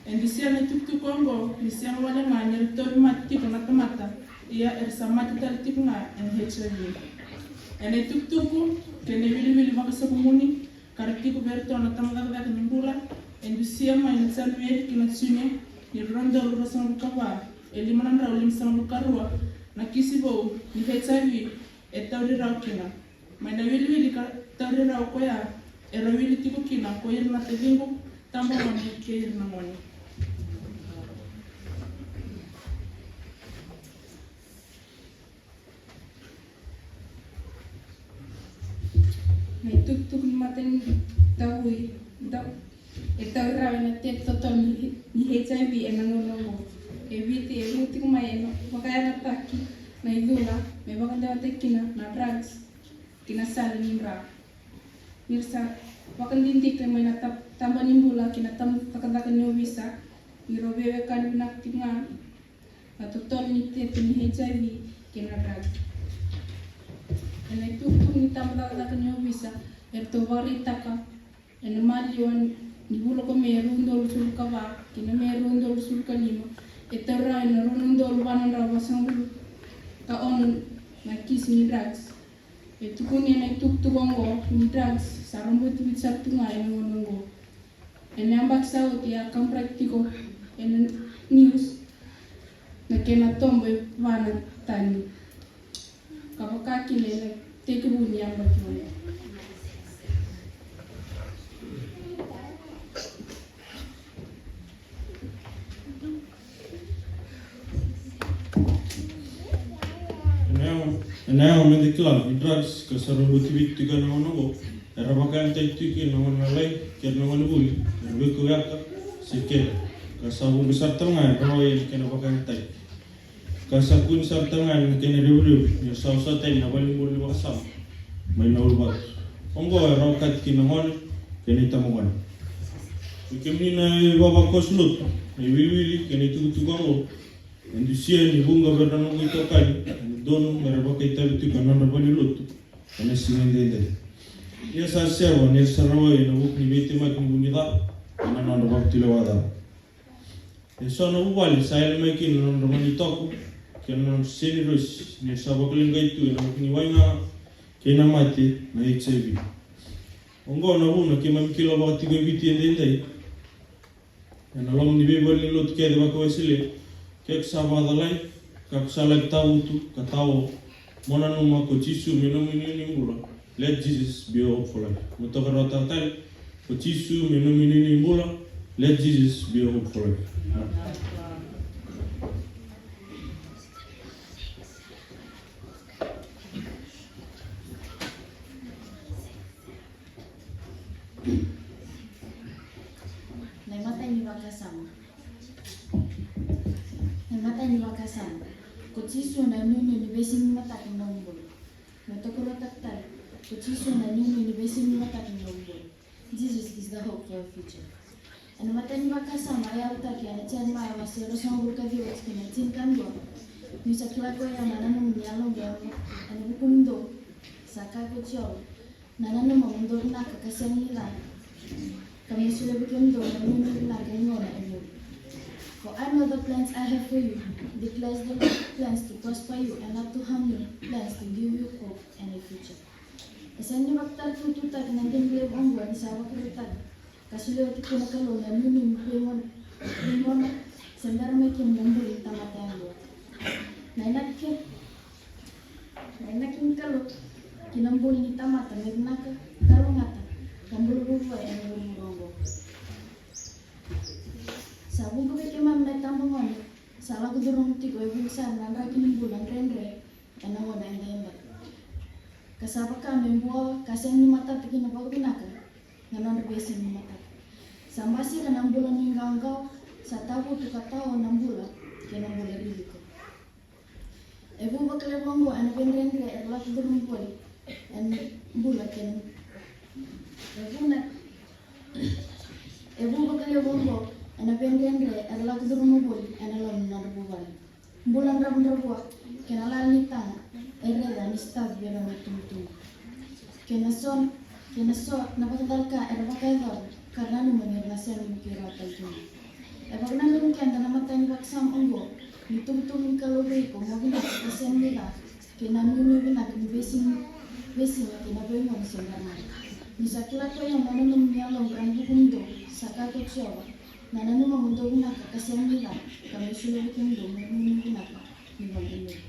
E dusia na itukutuku oqo ni sega wale ga ni ra tauvi mate tiko na tamata, ia era sa mate tale tiko ga ena H I V. Ena itukutuku kei na iwiliwili vakasokumuni ka ra tiko vei iratou na tabacakacaka ni bula, e dusia mai na Janueri ki na June ni rua na udolu ruasagavulu ka va, e lima na drau limasagavulu ka rua na kisi vou ni H I V e tauri rawa kina. Mai na wiliwili ka tauri rawa koya, era wili tiko kina ko ira na taciqu, tabagone kei ira na gone. Na itukutuku ni mate ni taui, tau, e tauri rawa ena tete totolo ni, ni H I V ena gauna oqo. E Viti e vuqa tiko mai ena vakayagataki na icula me vakadewataki kina na drugs ki na sala ni dra. Ni ra sa vakadidike mai na tab-, taba ni bula ki na tab-, cakacaka ni ovisa, ni rau veiwekani vinaka tiko ga na totolo ni tete ni H I V kei na drugs. Ena itukutuku ni tabacakacaka ni ovisa, eratou vakaraitaka ena maliwa ni vula ko Me rua na udolu ruasagavulu ka va ki na Me rua na udolu ruasagavulu ka lima, e tauri rawa ena rua na udolu va na drau vasagavulu ka ono na kisi ni drugs. E tukuni ena itukutuku oqo ni drugs sa roboti Viti sara tu ga ena gauna oqo. Ena yabaki sa oti a kaburaki tiko ena news na kena tobo e va na tani, ka vaka kina ena tekivu ni yabaki oqo. Ena yaga, ena yaga meda kila ni drugs ka sa roboti Viti tiko ena gauna oqo, era vakayagataki tiko kina na gone lalai kei na gone vuli, era veikauyaka se keda, ka sa vuqa sara tale ga e rawa ena kena vakayagataki. Ka sa kune sara tale ga ena kena revurevu ni ra sa oso tani na valenibula ni vakasama mai na uluvatu. Oqo e rawa kati kina na gone kei na itabagone. Vei kemuni na ivavakoso lotu, na iwiliwili kei na itukutuku oqo e dusia ni vuqa vei ira na noqu itokani e dodonu me ra vakaitavi tiko ena nodra valenilotu ena siga edaidai. Ia sa sega ni ra sa rawai ena vuku ni veitemaki ni vu ni ca ena nodra vakatulewa ca. E so na vuvale sa yali mai kina na nodra gone itoko kei na nodra senirosi ni ra sa vakaleqai tu ena vuku ni waigaga kei na mate na H I V. Oqo na vuna keimami kila vaka tiko e Viti edaidai, ena loma ni veivalenilotu kece vakaWesele, ke ko sa vakacalai, ka ko sa laki tavutu ka tao, mo nanuma ko Jisu me nomu inuinui bula. Let Jesus be your hope for life. Mo toka rawa tale, ko Jisu me nomu inuinui bula. Let Jesus be your hope forever. Na imatai ni vakasama. Na imatai ni vakasama. Ko Jisu na inuinui ni veisinimataki ni nomu bula. Na iTokalau Takitaki. Ko Jisu na inuinui ni veisinimataki ni nomu bula. Jesus is the hope for our future. Ena imatai ni vakasama e yalataki ena Jeremaia wase ruasagavulu ka ciwa tikina e tinikadua. Niu sa kila ko ya na nanumi ni yaloqu ena vukumudou, sa kaya ko Jiova, na nanuma mo dou vinaka ka sega ni ca, ka me solia vei kemudou na inuinui vinaka ni gauna e muri. For I know the plans I have for you, declares the Lord, plans to prosper you and not to harm you, plans to give you hope and a future. E sega ni vakataratutaki na dina levu oqo ni sa vakarautaki ka solia oti kina na Kalou na inuinui ni veigauna, veigauna se bera mai kina na buli ni tamata yadua. Na inaki, na inaki ni Kalou ki na buli ni tamata me vinaka, kalougata ka bula vuvale ena vuravura oqo. Sa vuqa vei keimami na itabagone sa lako curuma tiko e vuqa sara na draki ni bula dredre ena gauna edaidai. Ka sa vaka me bua ka sega ni matata kina vakavinaka na nodra veisinimataka. Sa basika na bula nuiqawaqawa, sa tavutu ka tao na bula kei na bula ririko. E vu vakalevu oqo ena veidredre era lako curuma voli ena bula kei na, e vu na, e vu vakalevu oqo ena veidredre era lako curuma voli ena loma ni nodra vuvale. Bula dravudravua kei na lala ni taga e raica ni sitavi vei rau na itubutubu. Kei na so, kei na so na vakacalaka era vakayacora ka ra nanuma ni ra na sega ni vukei rawa tale tu ga. E vakananumi keda na imatai ni vakasama oqo ni tuvatuva ni Kalou vei iko mo vinaka ka sega ni ca, kei na inuinui vinaka ni veisiga, veisiga kei na veigauna se bera mai. Ni sa kila ko ya na nanumi ni yaloqu ena vukumudou, sa kaya ko Jiova, na nanuma mo dou vinaka ka sega ni ca, ka me solia vei kemudou na inuinui vinaka ni vakanuinui.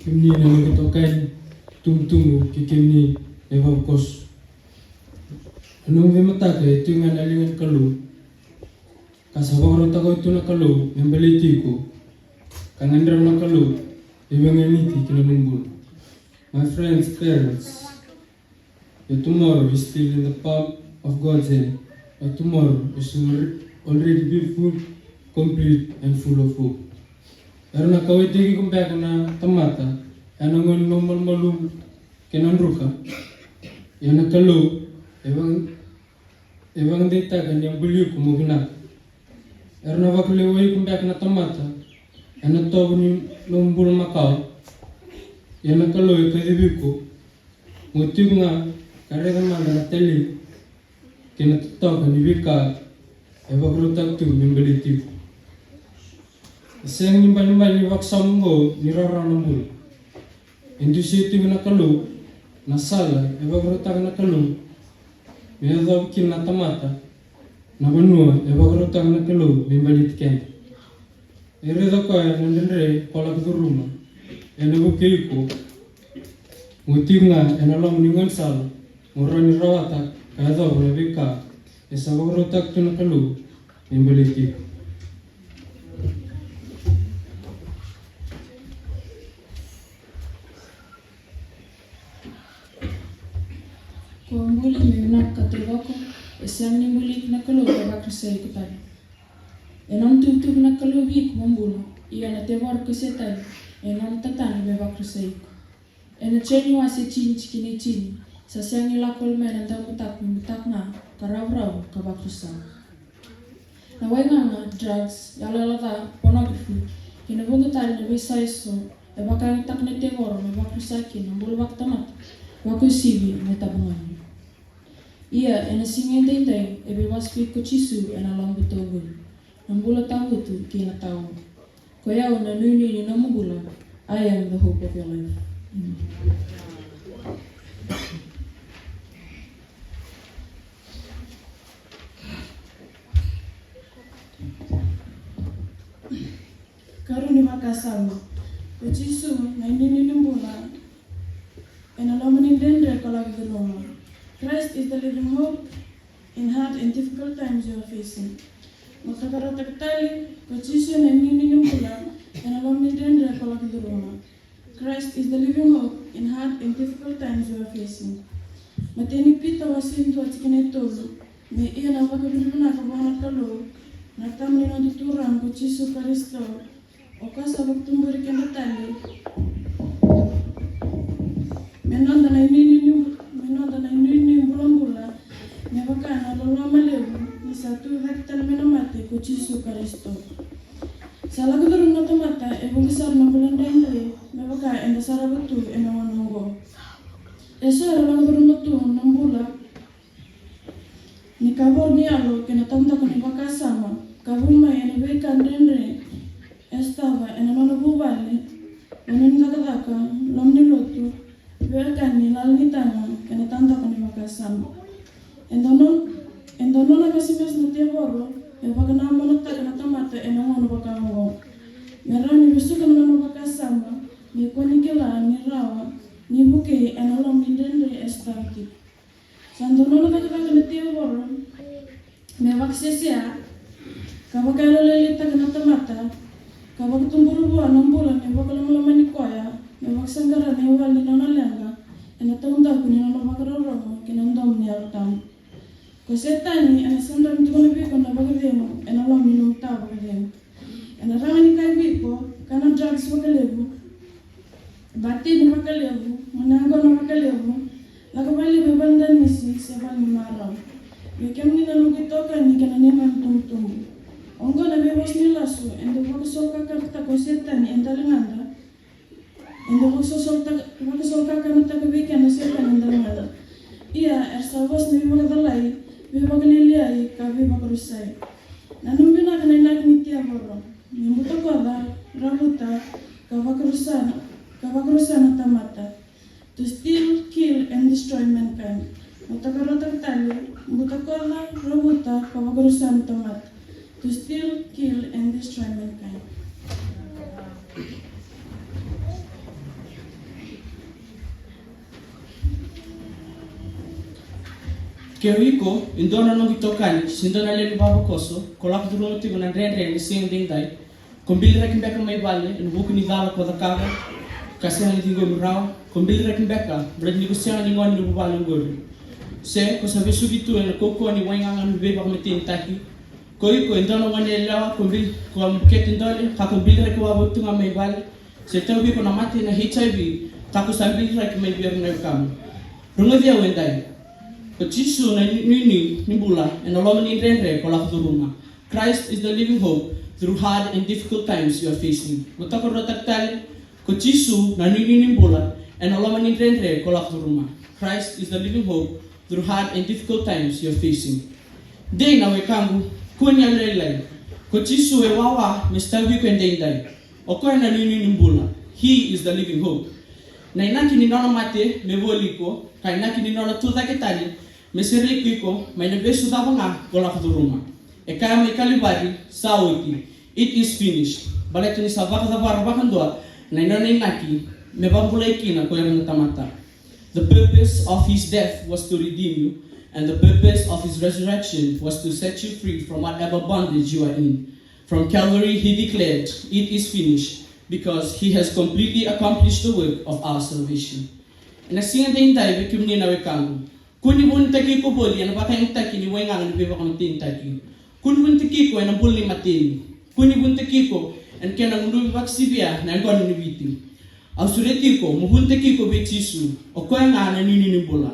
Kemuni na noqu itokani, tubutubu kei kemuni na ivavakoso. Na nomu veimataka e tu ga ena liga ni Kalou. Ka sa vakarautaka oti tu na Kalou me baleti iko. Ka gadreva na Kalou me veiganiti ki na nomu bula. My friends, parents, your tomorrow is still in the palm of God's hand. Your tomorrow is alre-, already beautiful, complete, and full of hope. Era na kauwaitaki iko beka na tamata ena gauna ni nomu malumalumu kei na druka. Ia na Kalou E vaka, e vakadeitaka ni a buli iko mo vinaka. Era na vakalewai iko beka na tamata ena tovo ni nomu bula makawa. Ia na Kalou e kacivi iko mo tiko ga ka raica mada na tali kei na totoka ni veika e vakarautaka tu me baleti iko. E sega ni balebale ni vakasama oqo ni rawarawa na bula. E dusia tiko na Kalou na sala e vakarautaka na Kalou me yacova kina na tamata, na vanua e vakarautaka na Kalou me baleti keda. E raica o koya na dredre ko lako curuma, ena vukei iko mo tiko ga ena loma ni gaunisala, mo rawa ni rawata ka yacova na veika e sa vakarautaka tu na Kalou me baleti iko. Ko buli me vinaka ka taucoko, e sega ni buli iko na Kalou ka vakarusai iko tale. E nona tuvatuva na Kalou vei iko mo bula, ia na tevoro ko Setani e nona tatani me vakarusai iko. Ena Joni wase tini tikina e tini, sa sega ni lako wale mai na daubutako me butako ga ka ravuravu ka vakarusa. Na waigaga, drugs, yalayala ca, pornography, kei na vuqa tale na veiyasai eso e vakayagataka na tevoro me vakarusa kina na bula vakatamata, vakauasivi na itabagone. Ia ena siga edaidai e veivosaki ko Jisu ena loma ni tauvuli, na bula tawamudu kei na tawa. Koi au na inuinui ni nomu bula. I am the hope of your life. Amen. Karua ni vakasama. Ko Jisu na inuinui ni bula ena loma ni dredre ko laki curuma. Christ is the living hope in hard and difficult times you are facing. Mo tokarautaka tale, ko Jisu na inuinui ni bula ena loma ni dredre ko laki curuma. Christ is the living hope in hard and difficult times you are facing. Matai ni Pita wase dua tikina e tolu. Me ia na vakavinavinaka vua na Kalou, na Tama ni noda Turaga ko Jisu Karisito, o koya sa vakatuburi keda tale me noda na inuinui, me noda na inuinui bulabula, me vaka na loloma levu ni sa tu cake tale mai na mate ko Jisu Karisito. Sa lako curuma na tamata e vuqa sara na bula dredre, me vaka eda sarava tu ena gauna oqo. Eso era lako curuma tu na bula ni kavoro ni yalo kei na taudaku ni vakasama, ka vu mai ena veika dredre e sotava ena nona vuvale, vanua ni cakacaka, loma ni lotu, veiwekani, lala ni taga kei na taudaku ni vakasama. E dau nona, e dau nona masimasi na tevoro me vakanamonataka na tamata ena gauna vaka oqo, me rawa ni vesuka na nona vakasama, me kua ni kila ni rawa ni vukei ena loma ni dredre e sotava tiko. Sa dau nona cakacaka na tevoro me vakasesea, ka vakayalolailaitaka na tamata, ka vakatubura vua na bula me vakalomalomani koya, me vakasaqara na iwali ni nona leqa ena taudaku ni nona vakarorogo ki na domo ni Yalo Tabu. Ko Setani ena sega ni tukuna vei iko na vakacegu ena loma ni nomu tawa vakacegu. Ena rawa ni kaya vei iko, kana drugs vakalevu, batini vakalevu, mo na yaqona vakalevu, lako vakalevu e vale ni danisi se vale ni marau. Vei kemuni na noqu itokani kei na neimami itubutubu, oqo na veivosa ni lasu e dau vakasolikakanataka o Setani e daligada. E dau vakasolikakanataka, vakasolikakanataka vei keda o Setani e daligada. Ia era sa vosa me veivakacalai, veivakalialiai ka veivakarusai. Nanuma vinaka na inaki ni tevoro: me butakoca, ravuta, ka vakarusa na, ka vakarusa na tamata. To steal, kill and destroy mankind. Mo tokarautaka tale: butakoca, ravuta, ka vakarusa na tamata. To steal, kill and destroy mankind. Ke o iko e dua na noqu itokani se dua na lewe ni vavakoso ko lako curuma tiko na dredre ni siga edaidai, ko biliraki beka mai vale ena vuku ni cala ko cakava ka sega ni ciqomi rawa? Ko biliraki beka baleta ni ko sega ni gone ni vuvale oqori, se ko sa vesuki tu ena kaukauwa ni waigaga ni veivakamatenitaki? Ko iko e dua na goneyalewa ko bil-, ko bukete dole ka ko biliraki wawa tu ga mai vale, se tauvi iko na mate na H I V ka ko sa biliraki mai vei ira na wekamu? Rogoci au edai. Ko Jisu na inuinui ni bula ena loma ni dredre ko lako curuma. Christ is the living hope through hard and difficult times you are facing. Mo tokaruataka tale, ko Jisu na inuinui ni bula ena loma ni dredre ko lako curuma. Christ is the living hope through hard and difficult times you are facing. Dei na wekaqu, kua ni yalolailai. Ko Jisu e wawa me sotavi iko edaidai. O koya na inuinui ni bula. He is the living hope. Na inaki ni nona mate me voli iko, ka inaki ni nona tucake tani me sereki iko mai na vesu cava ga ko lako curuma. E kaya mai Kalivari, sa oti. It is finished. Baleta ni sa vakacavara vakadua na nona inaki me vakabulai kina ko ira na tamata. The purpose of his death was to redeem you, and the purpose of his resurrection was to set you free from whatever bondage you are in. From Calvary, he declared, "It is finished," because he has completely accomplished the work of our salvation. Ena siga edaidai, vei kemuni na wekaqu, kua ni vunitaki iko voli ena vakayagataki ni waigaga ni veivakamatenitaki. Kua ni vunitaki iko ena bula ni mateni. Kua ni vunitaki iko ena kena gunuvi vakasivia na yaqona ni Viti. Au sureti iko mo vunitaki iko vei Jisu, o koya ga na inuinui ni bula.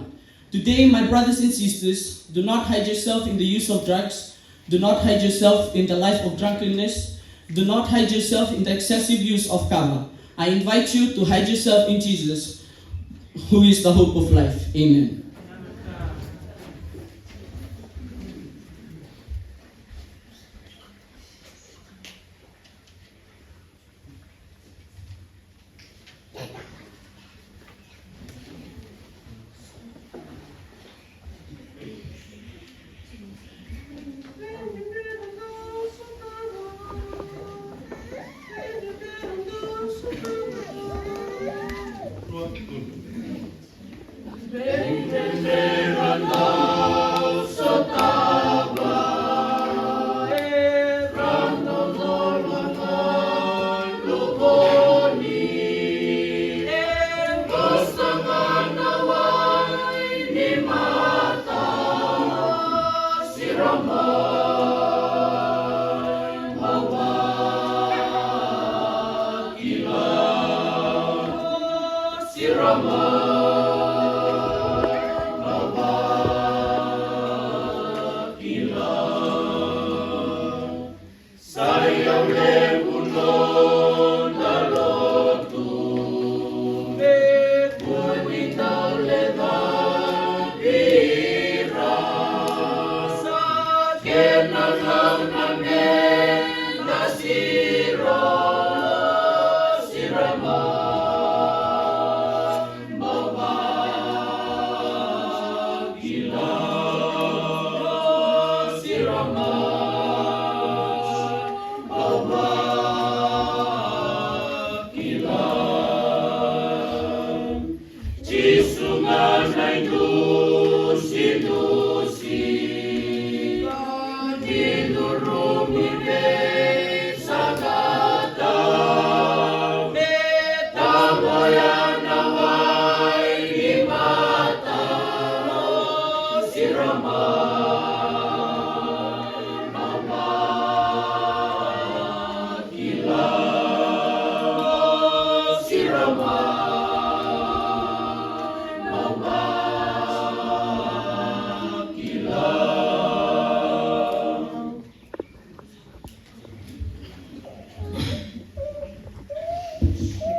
Today, my brothers and sisters, do not hide yourself in the use of drugs. Do not hide yourself in the life of drunkenness. Do not hide yourself in the excessive use of kava. I invite you to hide yourself in Jesus, who is the hope of life. Amen.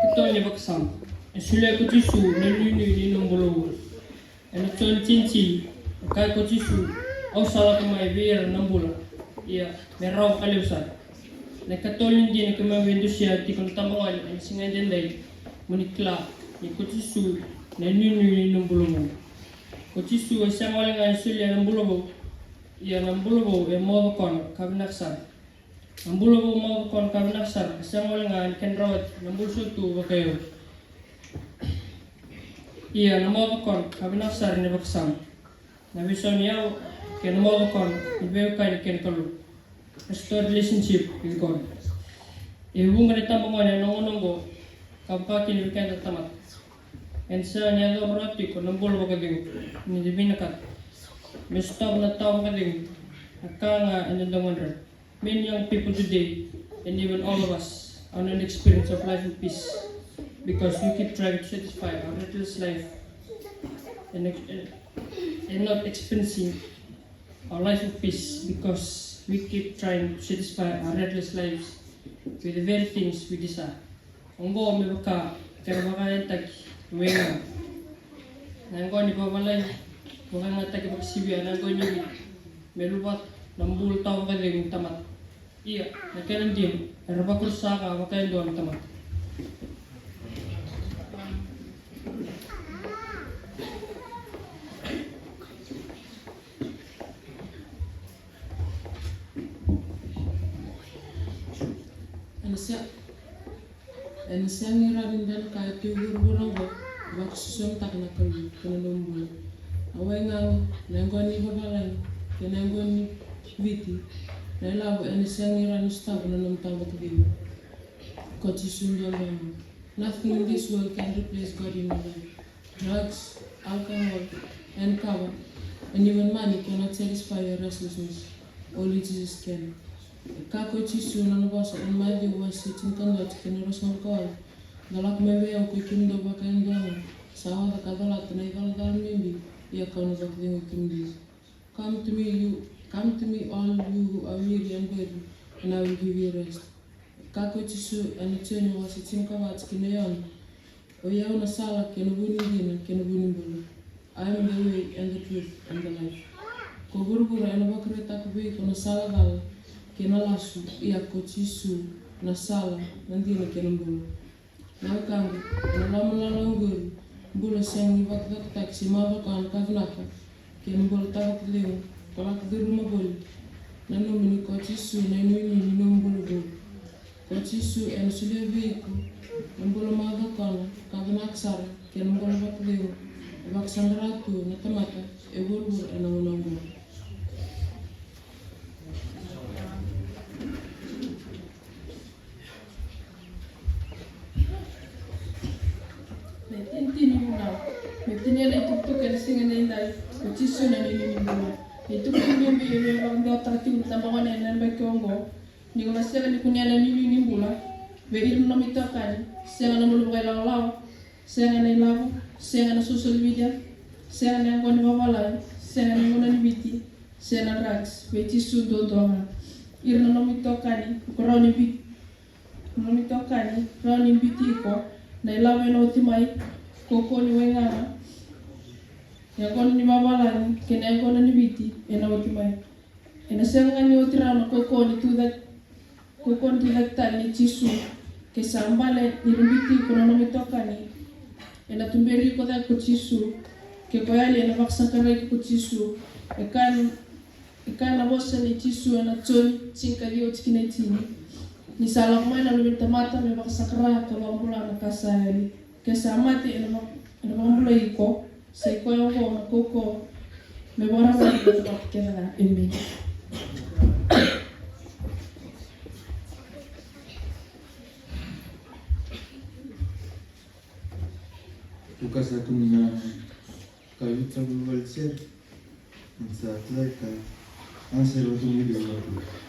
Katolu ni vakasama. E solia ko Jisu na inuinui ni nomu bula. Ena Joni tinitini, e kaya ko Jisu, "Au sa lako mai vei ira na bula, ia me rawa vakalevu sara." Na ikatolu ni dina keimami via dusia tiko na itabagone ena siga edaidai, mo ni kila ni ko Jisu na inuinui ni nomu bula vou. Ko Jisu e sega wale ga ni solia na bula vou, ia na bula vou e mocokona ka vinaka sara. Na bula vou mocokona ka vinaka sara e sega wale ga ni kena rawati na bula sautu vakaiyau. Ia na mocokona ka vinaka sara ni vakasama, na veisau ni yawa kei na mocokona ni veiwekani kei na Kalou. Restore relationship with God. E vuqa na itabagone ena gauna oqo, ka vaka kina vei keda na tamata. Eda sega ni yacova rawa tiko na bula vakacegu ni da vinakata me sotava na tawa vakacegu, na ka ga eda dau gadreva. Many young people today, and even all of us, are not experiencing of life in peace because we keep trying to satisfy our restless life and ex- and not experiencing our life of peace because we keep trying to satisfy our restless lives with the very things we desire. Oqo me vaka kena vakayagataki me na yaqona ni vavalagi, vakayagataki vakasivia na yaqona ni viti me luvata na bula tawa vakacegu ni tamata. Ia, na kena dina, era vakarusaka vakayadua na tamata. Ena sega, ena sega ni rawa ni dua na ka e tu e vuravura oqo e vakasusumitaka na Kalou kei na nomu bula. Na waigaga, na yaqona ni vavalagi kei na yaqona ni Viti, na ilavo, ena sega ni rawa ni sotava na nomu tawa vakacegu. Ko Jisu duadua ga. Nothing in this world can replace God in your life. Drugs, alcohol, and kava, and even money cannot satisfy your restlessness. Only Jesus can. E kaya ko Jisu ena nona vosa ena Maciu wase tinikadua, tikina e ruasagavulu ka walu: Dou lako mai vei au, koi kemudou vakayadua ga sa oca ka colata na icolacola bibi, ia kau na vakacegui kemudou. Come to me, you, come to me, all you who are weary and burdened, and I will give you rest. E kaya ko Jisu ena Joni wase tinikava, tikina e ono: Oi au na sala kei na vu ni dina kei na vu ni bula. I am the way and the truth and the life. Ko vuravura ena vakaraitaka vei iko na sala cala kei na lasu, ia ko Jisu na sala, na dina kei na bula. Na wekaqu, ena lomalagi oqori, bula sega ni vakacokotaki se mavoa na ka vinaka kei na bula tawa vakacegu, ko lako curuma voli. Nanuma ni ko Jisu na inuinui ni nomu bula vou. Ko Jisu ena solia vei iko na bula mavoa, na ka vinaka sara kei na bula vakacegu e vakasaqara tu na tamata e vuravura ena gauna oqo. Na itinitini ni vunau. Me tinia na itukutuku ena siga edaidai, ko Jisu na inuinui ni bula. Na itukutuku bibi e via vakadewataka tiko na tabagone ena yabaki oqo. Ni ko na sega ni kunea na inuinui ni bula vei ira na nomu itokani, sega na bula vakailawalawa, sega na ilavo, sega na social media, sega na yaqona ni vavalagi, sega na yaqona ni Viti, sega na drugs, vei Jisu duadua ga. Ira na nomu itokani, ko rawa ni bi-, nomu itokani, rawa ni biuti iko na ilavo ena oti mai, kaukaua ni waigaga, yaqona ni vavalagi kei na yaqona ni Viti ena oti mai. Ena sega ga ni oti rawa na kaukaua ni tucake, kaukaua ni tucake tale nei Jisu. Ke sa bale ni ra biuti iko na nomu itokani, ena tuberi iko cake ko Jisu. Ke ko yali, ena vakasaqarai iko ko Jisu. E kaya, e kaya na vosa nei Jisu ena Joni tinikaciwa, tikina e tini: Ni sa lako mai na Luve ni tamata me vakasaqara ka vakabula na ka sa yali. Ke sa mate, ena vak-, ena vakabulai iko. Sa i koya oqo na kaukaua me vakararavi vei tamata kece ga. Emeni. Tuka sa tu na ka vita vuvale sere. Sa tlaika. Answer vata mai vei vata.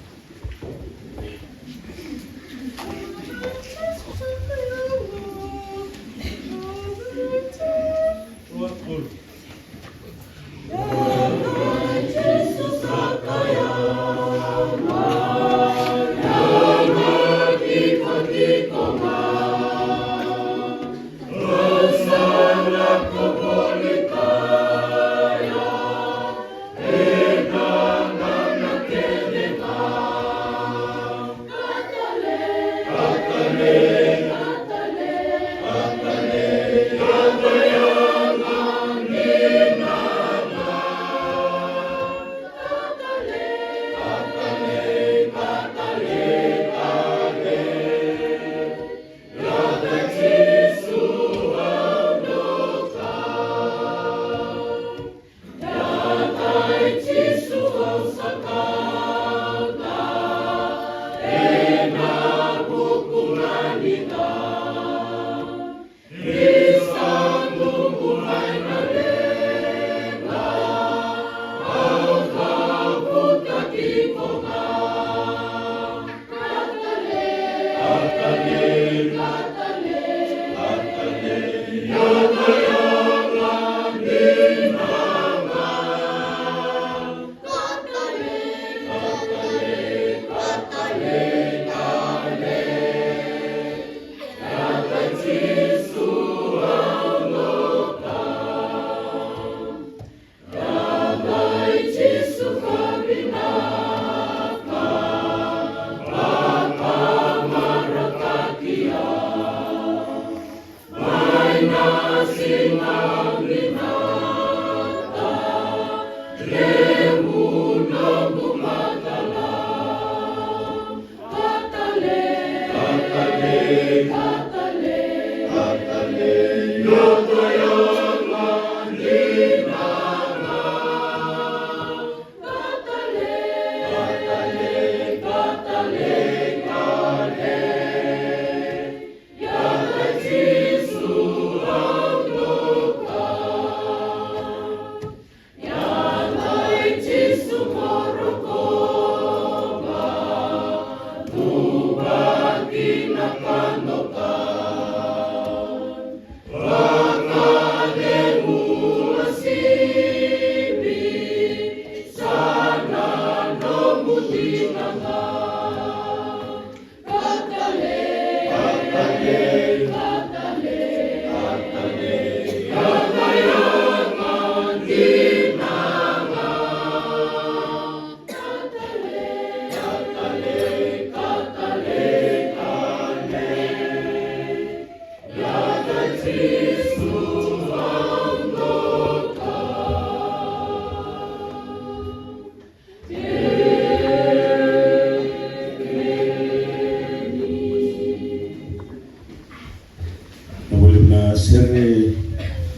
Na voli na sere,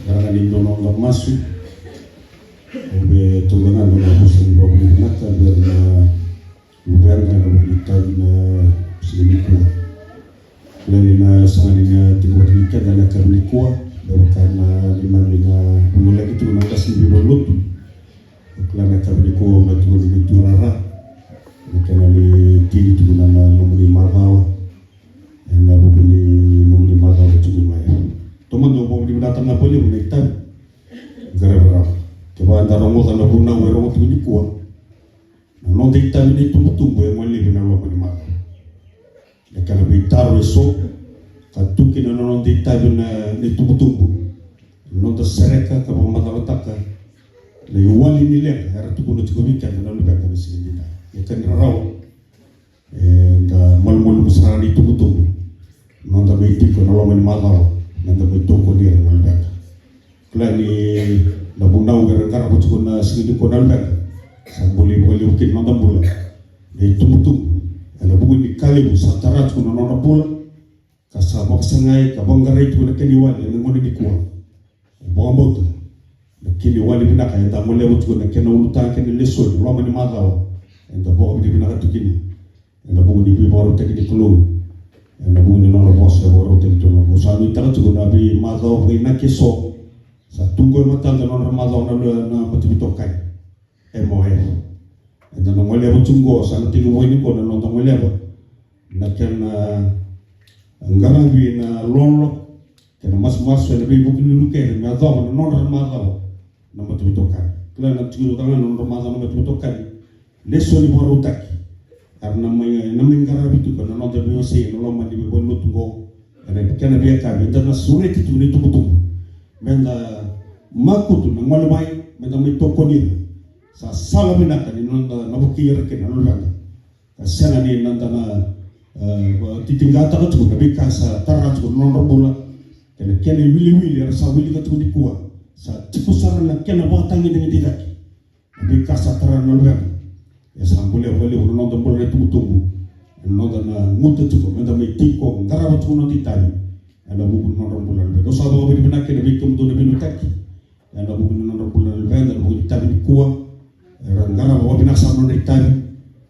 na raga ni dua na noda masu. Au via taura na nona vosa ni vakavinavinaka vei ira na luveda ena vuku ni itavi ena siga nikua. Kila ni na saga ni na tiko vata kei keda ena yakavi nikua, me vaka na neimami na vagolei tiko na qase ni veivalutu. Kila na yakavi nikua me tiko ni veiturara na kena ni tini tiko na nomuni macawa. Ena vuku ni nomuni macawa tiko mai. Taumada au vakavinavinakataka vakalevu na itavi. Qaravi rawa. Kevaka eda rogoca na vunau e rogo tiko nikua, na noda itavi ni tubutubu e golevi ena loma ni macawa. Na kena veitaro eso ka tu kina na noda itavi na, na itubutubu. Na noda sereka ka vakamacalataka na iwali ni leqa era tukuna tiko vei keda na luveda ena siga nikua. Ia ka ni rarawa, eda malumalumu sara na itubutubu. Na noda mai tiko ena loma ni macawa, na noda mai tokoni ira na luveda. Kila ni na vunau era qarava tiko na siga nikua na luveda, sa buli vakalevu kina na noda bula. Na itubutubu, ena vuku ni ka levu sa tara tiko na nodra bula, ka sa vakasagai ka vaqarai tiko na kena iwali ena gauna nikua. Au vakabauta na kena iwali vinaka eda goleva tiko, na kena ulutaga kei na lesoni loma ni macawa, eda vakavinavinaka tu kina. Ena vuku ni veivakarautaki ni Kalou, ena vuku ni nona vosa e vakarautaki tu. Au sa nuitaka tiko na veimacawa vakainaki eso sa tu qo e matada, na nodra macawa na, na matavitokani M O F. Eda na goleva tu qo, sa na tekivu yani qo na noda goleva na kena qaravi na lolo kei na masumasu ena veivuke ni lukere me yacova na nodra macawa na matavitokani. Kila na tiko tale ga na nodra macawa na matavitokani. Lesoni vakarautaki era na mai, na mai qaravi tu ena noda veiwasei ena loma ni veivalutu qo. Ena kena veiyakavi eda na sureti tu na itubutubu meda makutu na gole mai, meda mai tokoni ira. Sa sala vinaka ni noda na vukei ira kina na luveda. Ka sega ni na da na, e, titiqataka tu na veika sa tara tu na nodra bula. Kei na kena iwiliwili era sa wilika tu nikua, sa tiko sara na kena vakatagedegede cake. Na veika sa tara na luveda, e sa bole vakalevu na noda bula na itubutubu. Ena noda na guta tiko meda mai tiko qarava tiko na noda itavi ena vuku ni nodra bula na luveda. Au sa vakavinavinaka kina vei kemudou na veiliutaki ena vuku ni nodra bula na luveda, ena vuku ni itavi nikua. Era qarava vakavinaka sara na nodra itavi.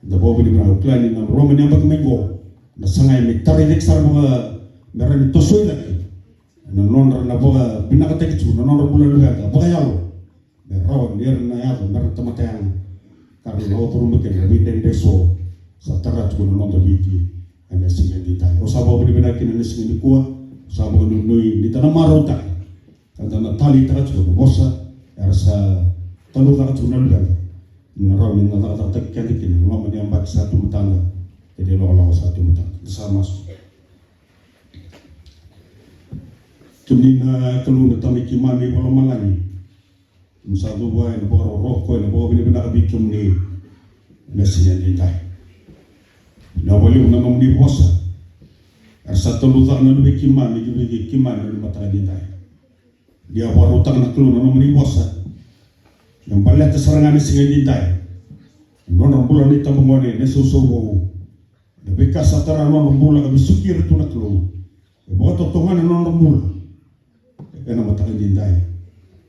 Eda vakavinavinaka. Au kila ni na loma ni yabaki mai qo na sagai me tarai cake sara vaka me ra ni tosoi cake ena nodra na vakavinakataki tiko na nodra bula na luveda vakayalo. Me rawa ni ra na yaco me ra na tamata yaga ka ra na lako curuma kina na veidredre eso sa tara tiko na noda Viti ena siga edaidai. Au sa vakavinavinaka kina ena siga nikua. Au sa vakanuinui ni da na marautaka ka da na taleitaka tiko na vosa era sa talaucaka tiko na luveda. Ni na rawa ni na cakacakataki keda kina ena loma ni yabaki sa tu matada kei na ilakolako sa tu matada. Da sa masu. Kemuni na Kalou na Tamai keimami vakalomalagi, keimami sa cuva ena vakarokoroko, ena vakavinavinaka vei kemuni ena siga edaidai. Vinaka vakalevu na nomuni vosa era sa talaucaka na luvei keimami ki vei keimami ena mataka edaidai. Ni a vakarautaka na Kalou na nomuni vosa me baleta sara ga na siga edaidai na nodra bula na itabagone, na isausau vou, na veika sa tara na nodra bula ka vesuki ira tu na Kalou. E vakatotogana na nodra bula ena mataka edaidai.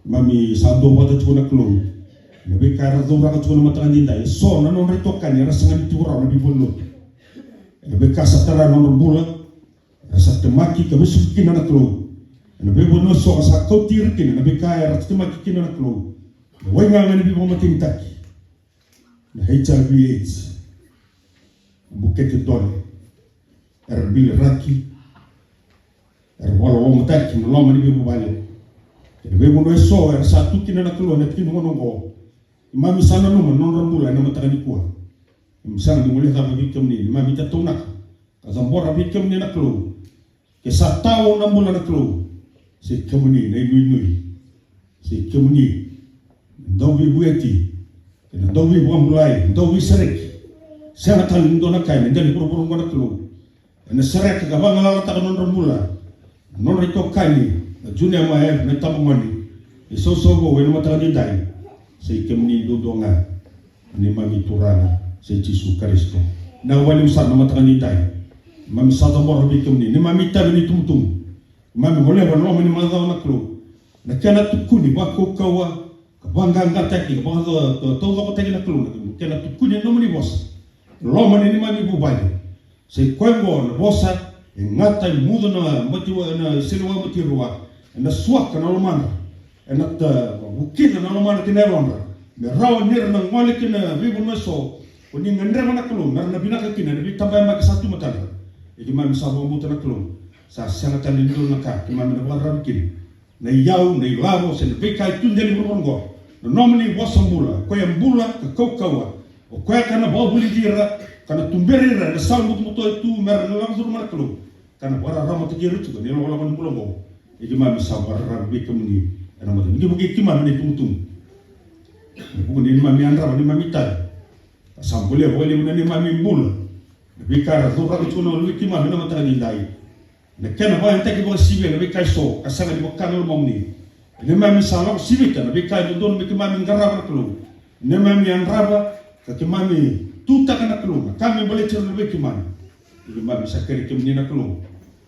Keimami sa duavata tiko na Kalou, na veika era cauraka tiko na mataka edaidai. Eso na nodra itokani era sega ni tiko rawa ena veivanua. Ena veika sa tara na nodra bula, era sa temaki ka vesuki kina na Kalou. Ena veivanua eso ka sa kauti ira kina na veika era temaki kina na Kalou. Na waigaga ni veivakamatenitaki, na H I V AIDS, na bukete dole, era biliraki, era vakalolomataki ena loma ni veivuvale. Ena veivanua eso era sa tu kina na Kalou ena tiki ni gauna oqo. Keimami sa nanuma na nodra bula ena mataka nikua. Keimami sega ni guilecava vei kemuni, neimami tataunaka ka cabora vei kemuni na Kalou. Ke sa tao na bula na Kalou, se kemuni na inuinui, se kemuni na dauveivueti, kei na dauveivakabulai, na dauveisereki. Sega tale ni dua na ka ena dela ni vuravura oqo na Kalou ena sereka ka vagalalataka na nodra bula na nodra itokani na Junior Maef, na itabagone, na isausau vou ena mataka ni dai. Sa i kemuni duadua ga, neimami Turaga sa i Jisu Karisito. Na wali usa na mataka ni dai, neimami sa cabora vei kemuni, neimami itavi ni tumutumu. Neimami goleva na loma ni macawa na Kalou, na kena tukuni vakaukauwa ka vaqaqataki ka vakataucokotaki na Kalou, na kena tukuni na nomuni vosa. Loma ni neimami vuvale, sa i koya oqo na vosa e gata, e mucu na bati, na sele vakabatirua, ena suaka na lomadra, ena vukica na lomadra kei na yalodra, me rawa nira na gole ki na veivanua eso ko ni gadreva na Kalou, mera na vinaka kina ena veitabayabaki sa tu e matadra. Ia keimami sa vakabauta na Kalou, sa sega tale ni dua na ka keimami na vakararavi kina, na iyau, na ilavo, se na veika e tu dela ni vuravura oqo. Na nomuni vosa bula, o koya e bula ka kaukauwa, o koya ka na vakavulici ira ka na tuberi ira ena sala butobuto e tu, mera na lako curuma na Kalou, ka na vakararamataki ira tiko na ilakolako ni bula oqo. Ia keimami sa vakararavi vei kemuni ena mataka ni, ni vukei keimami na itubutubu, ena vuku ni neimami yadrava neimami itavi. Ka sa bulia vakalevu na neimami bula na veika era cauraka tiko na luvei keimami ena mataka ni dai. Na kena vakayagataki vakasivia na veika eso ka sega ni vaka na lomamuni. Neimami sa lako sivita na veika e dodonu me keimami qarava na Kalou. Neimami yadrava ka keimami tutaka na Kalou na ka me baleti ira na luvei keimami. Ia keimami sa kerei kemuni na Kalou,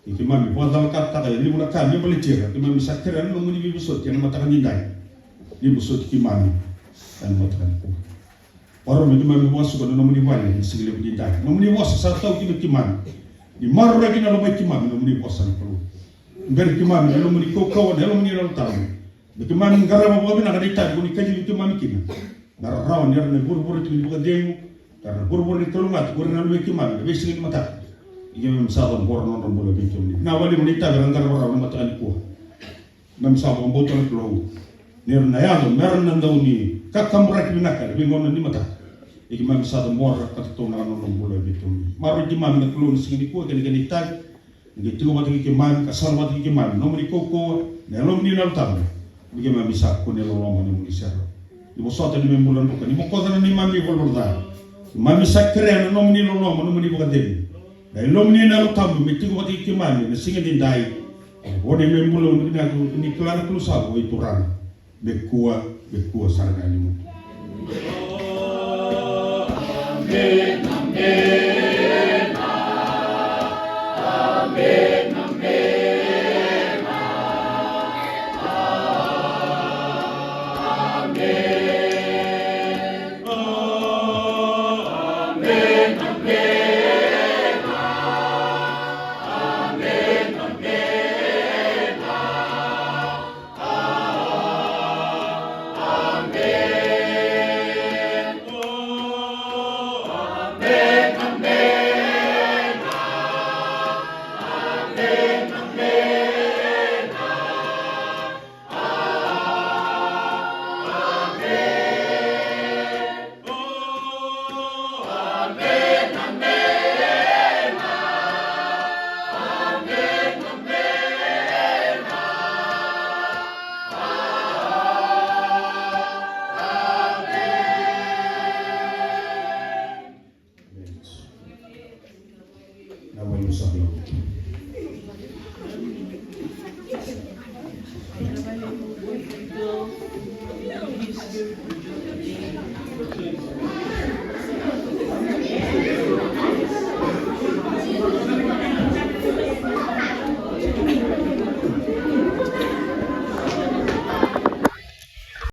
ia keimami vakacalakataka e levu na ka me baleti ira. Keimami sa kerea na nomuni veivosoti ena mataka ni dai. Ni vosoti keimami ena mataka nikua. Vakarau me keimami vakasuka na nomuni vale ena siga levu ni dai. Nomuni vosa sa tau kina keimami. Ni maroroi kina lomai keimami nomuni vosa na Kalou. Tuberi keimami na nomuni kaukauwa, na nomuni Yalo Tabu, me keimami qarava vakavinaka na itavi ko ni kacivi keimami kina. Na rarawa ni ra na ivurevure tiko ni vakacegu, ka ra na ivurevure ni kalougata ko ira na luvei keimami ena veisiga ni mataka. Ia keimami sa cabora na nodra bula vei kemuni. Na wali na itavi era qarava rawa na mataka nikua. Keimami sa vakabauta na Kalou ni ra na yaco me ra na dau ni kakaburaki vinaka ena veigauna ni mataka. Ia keimami sa cabora ka tataunaka na nodra bula vei kemuni. Maroroi keimami na Kalou ena siga nikua kei na kena itavi. Ni qai tiko vata kei keimami ka sala vata kei keimami na nomuni kaukauwa, na Yalomuni na Yalo Tabu. Me keimami sa kune loloma ena nomuni serau. Ni vosota na neimami bula druka, ni bokoca na neimami ivalavala ca. Keimami sa kerea na nomuni loloma, nomuni vakacegu, na Yalomuni na Yalo Tabu me tiko vata kei keimami ena siga ni dai. Vo na neimami bula, ni kila na Kalou sa vo i Turaga. Me kua, me kua sara ga ni mutu. Amen, amen, amen, amen, amen. Na wai ni sa vei.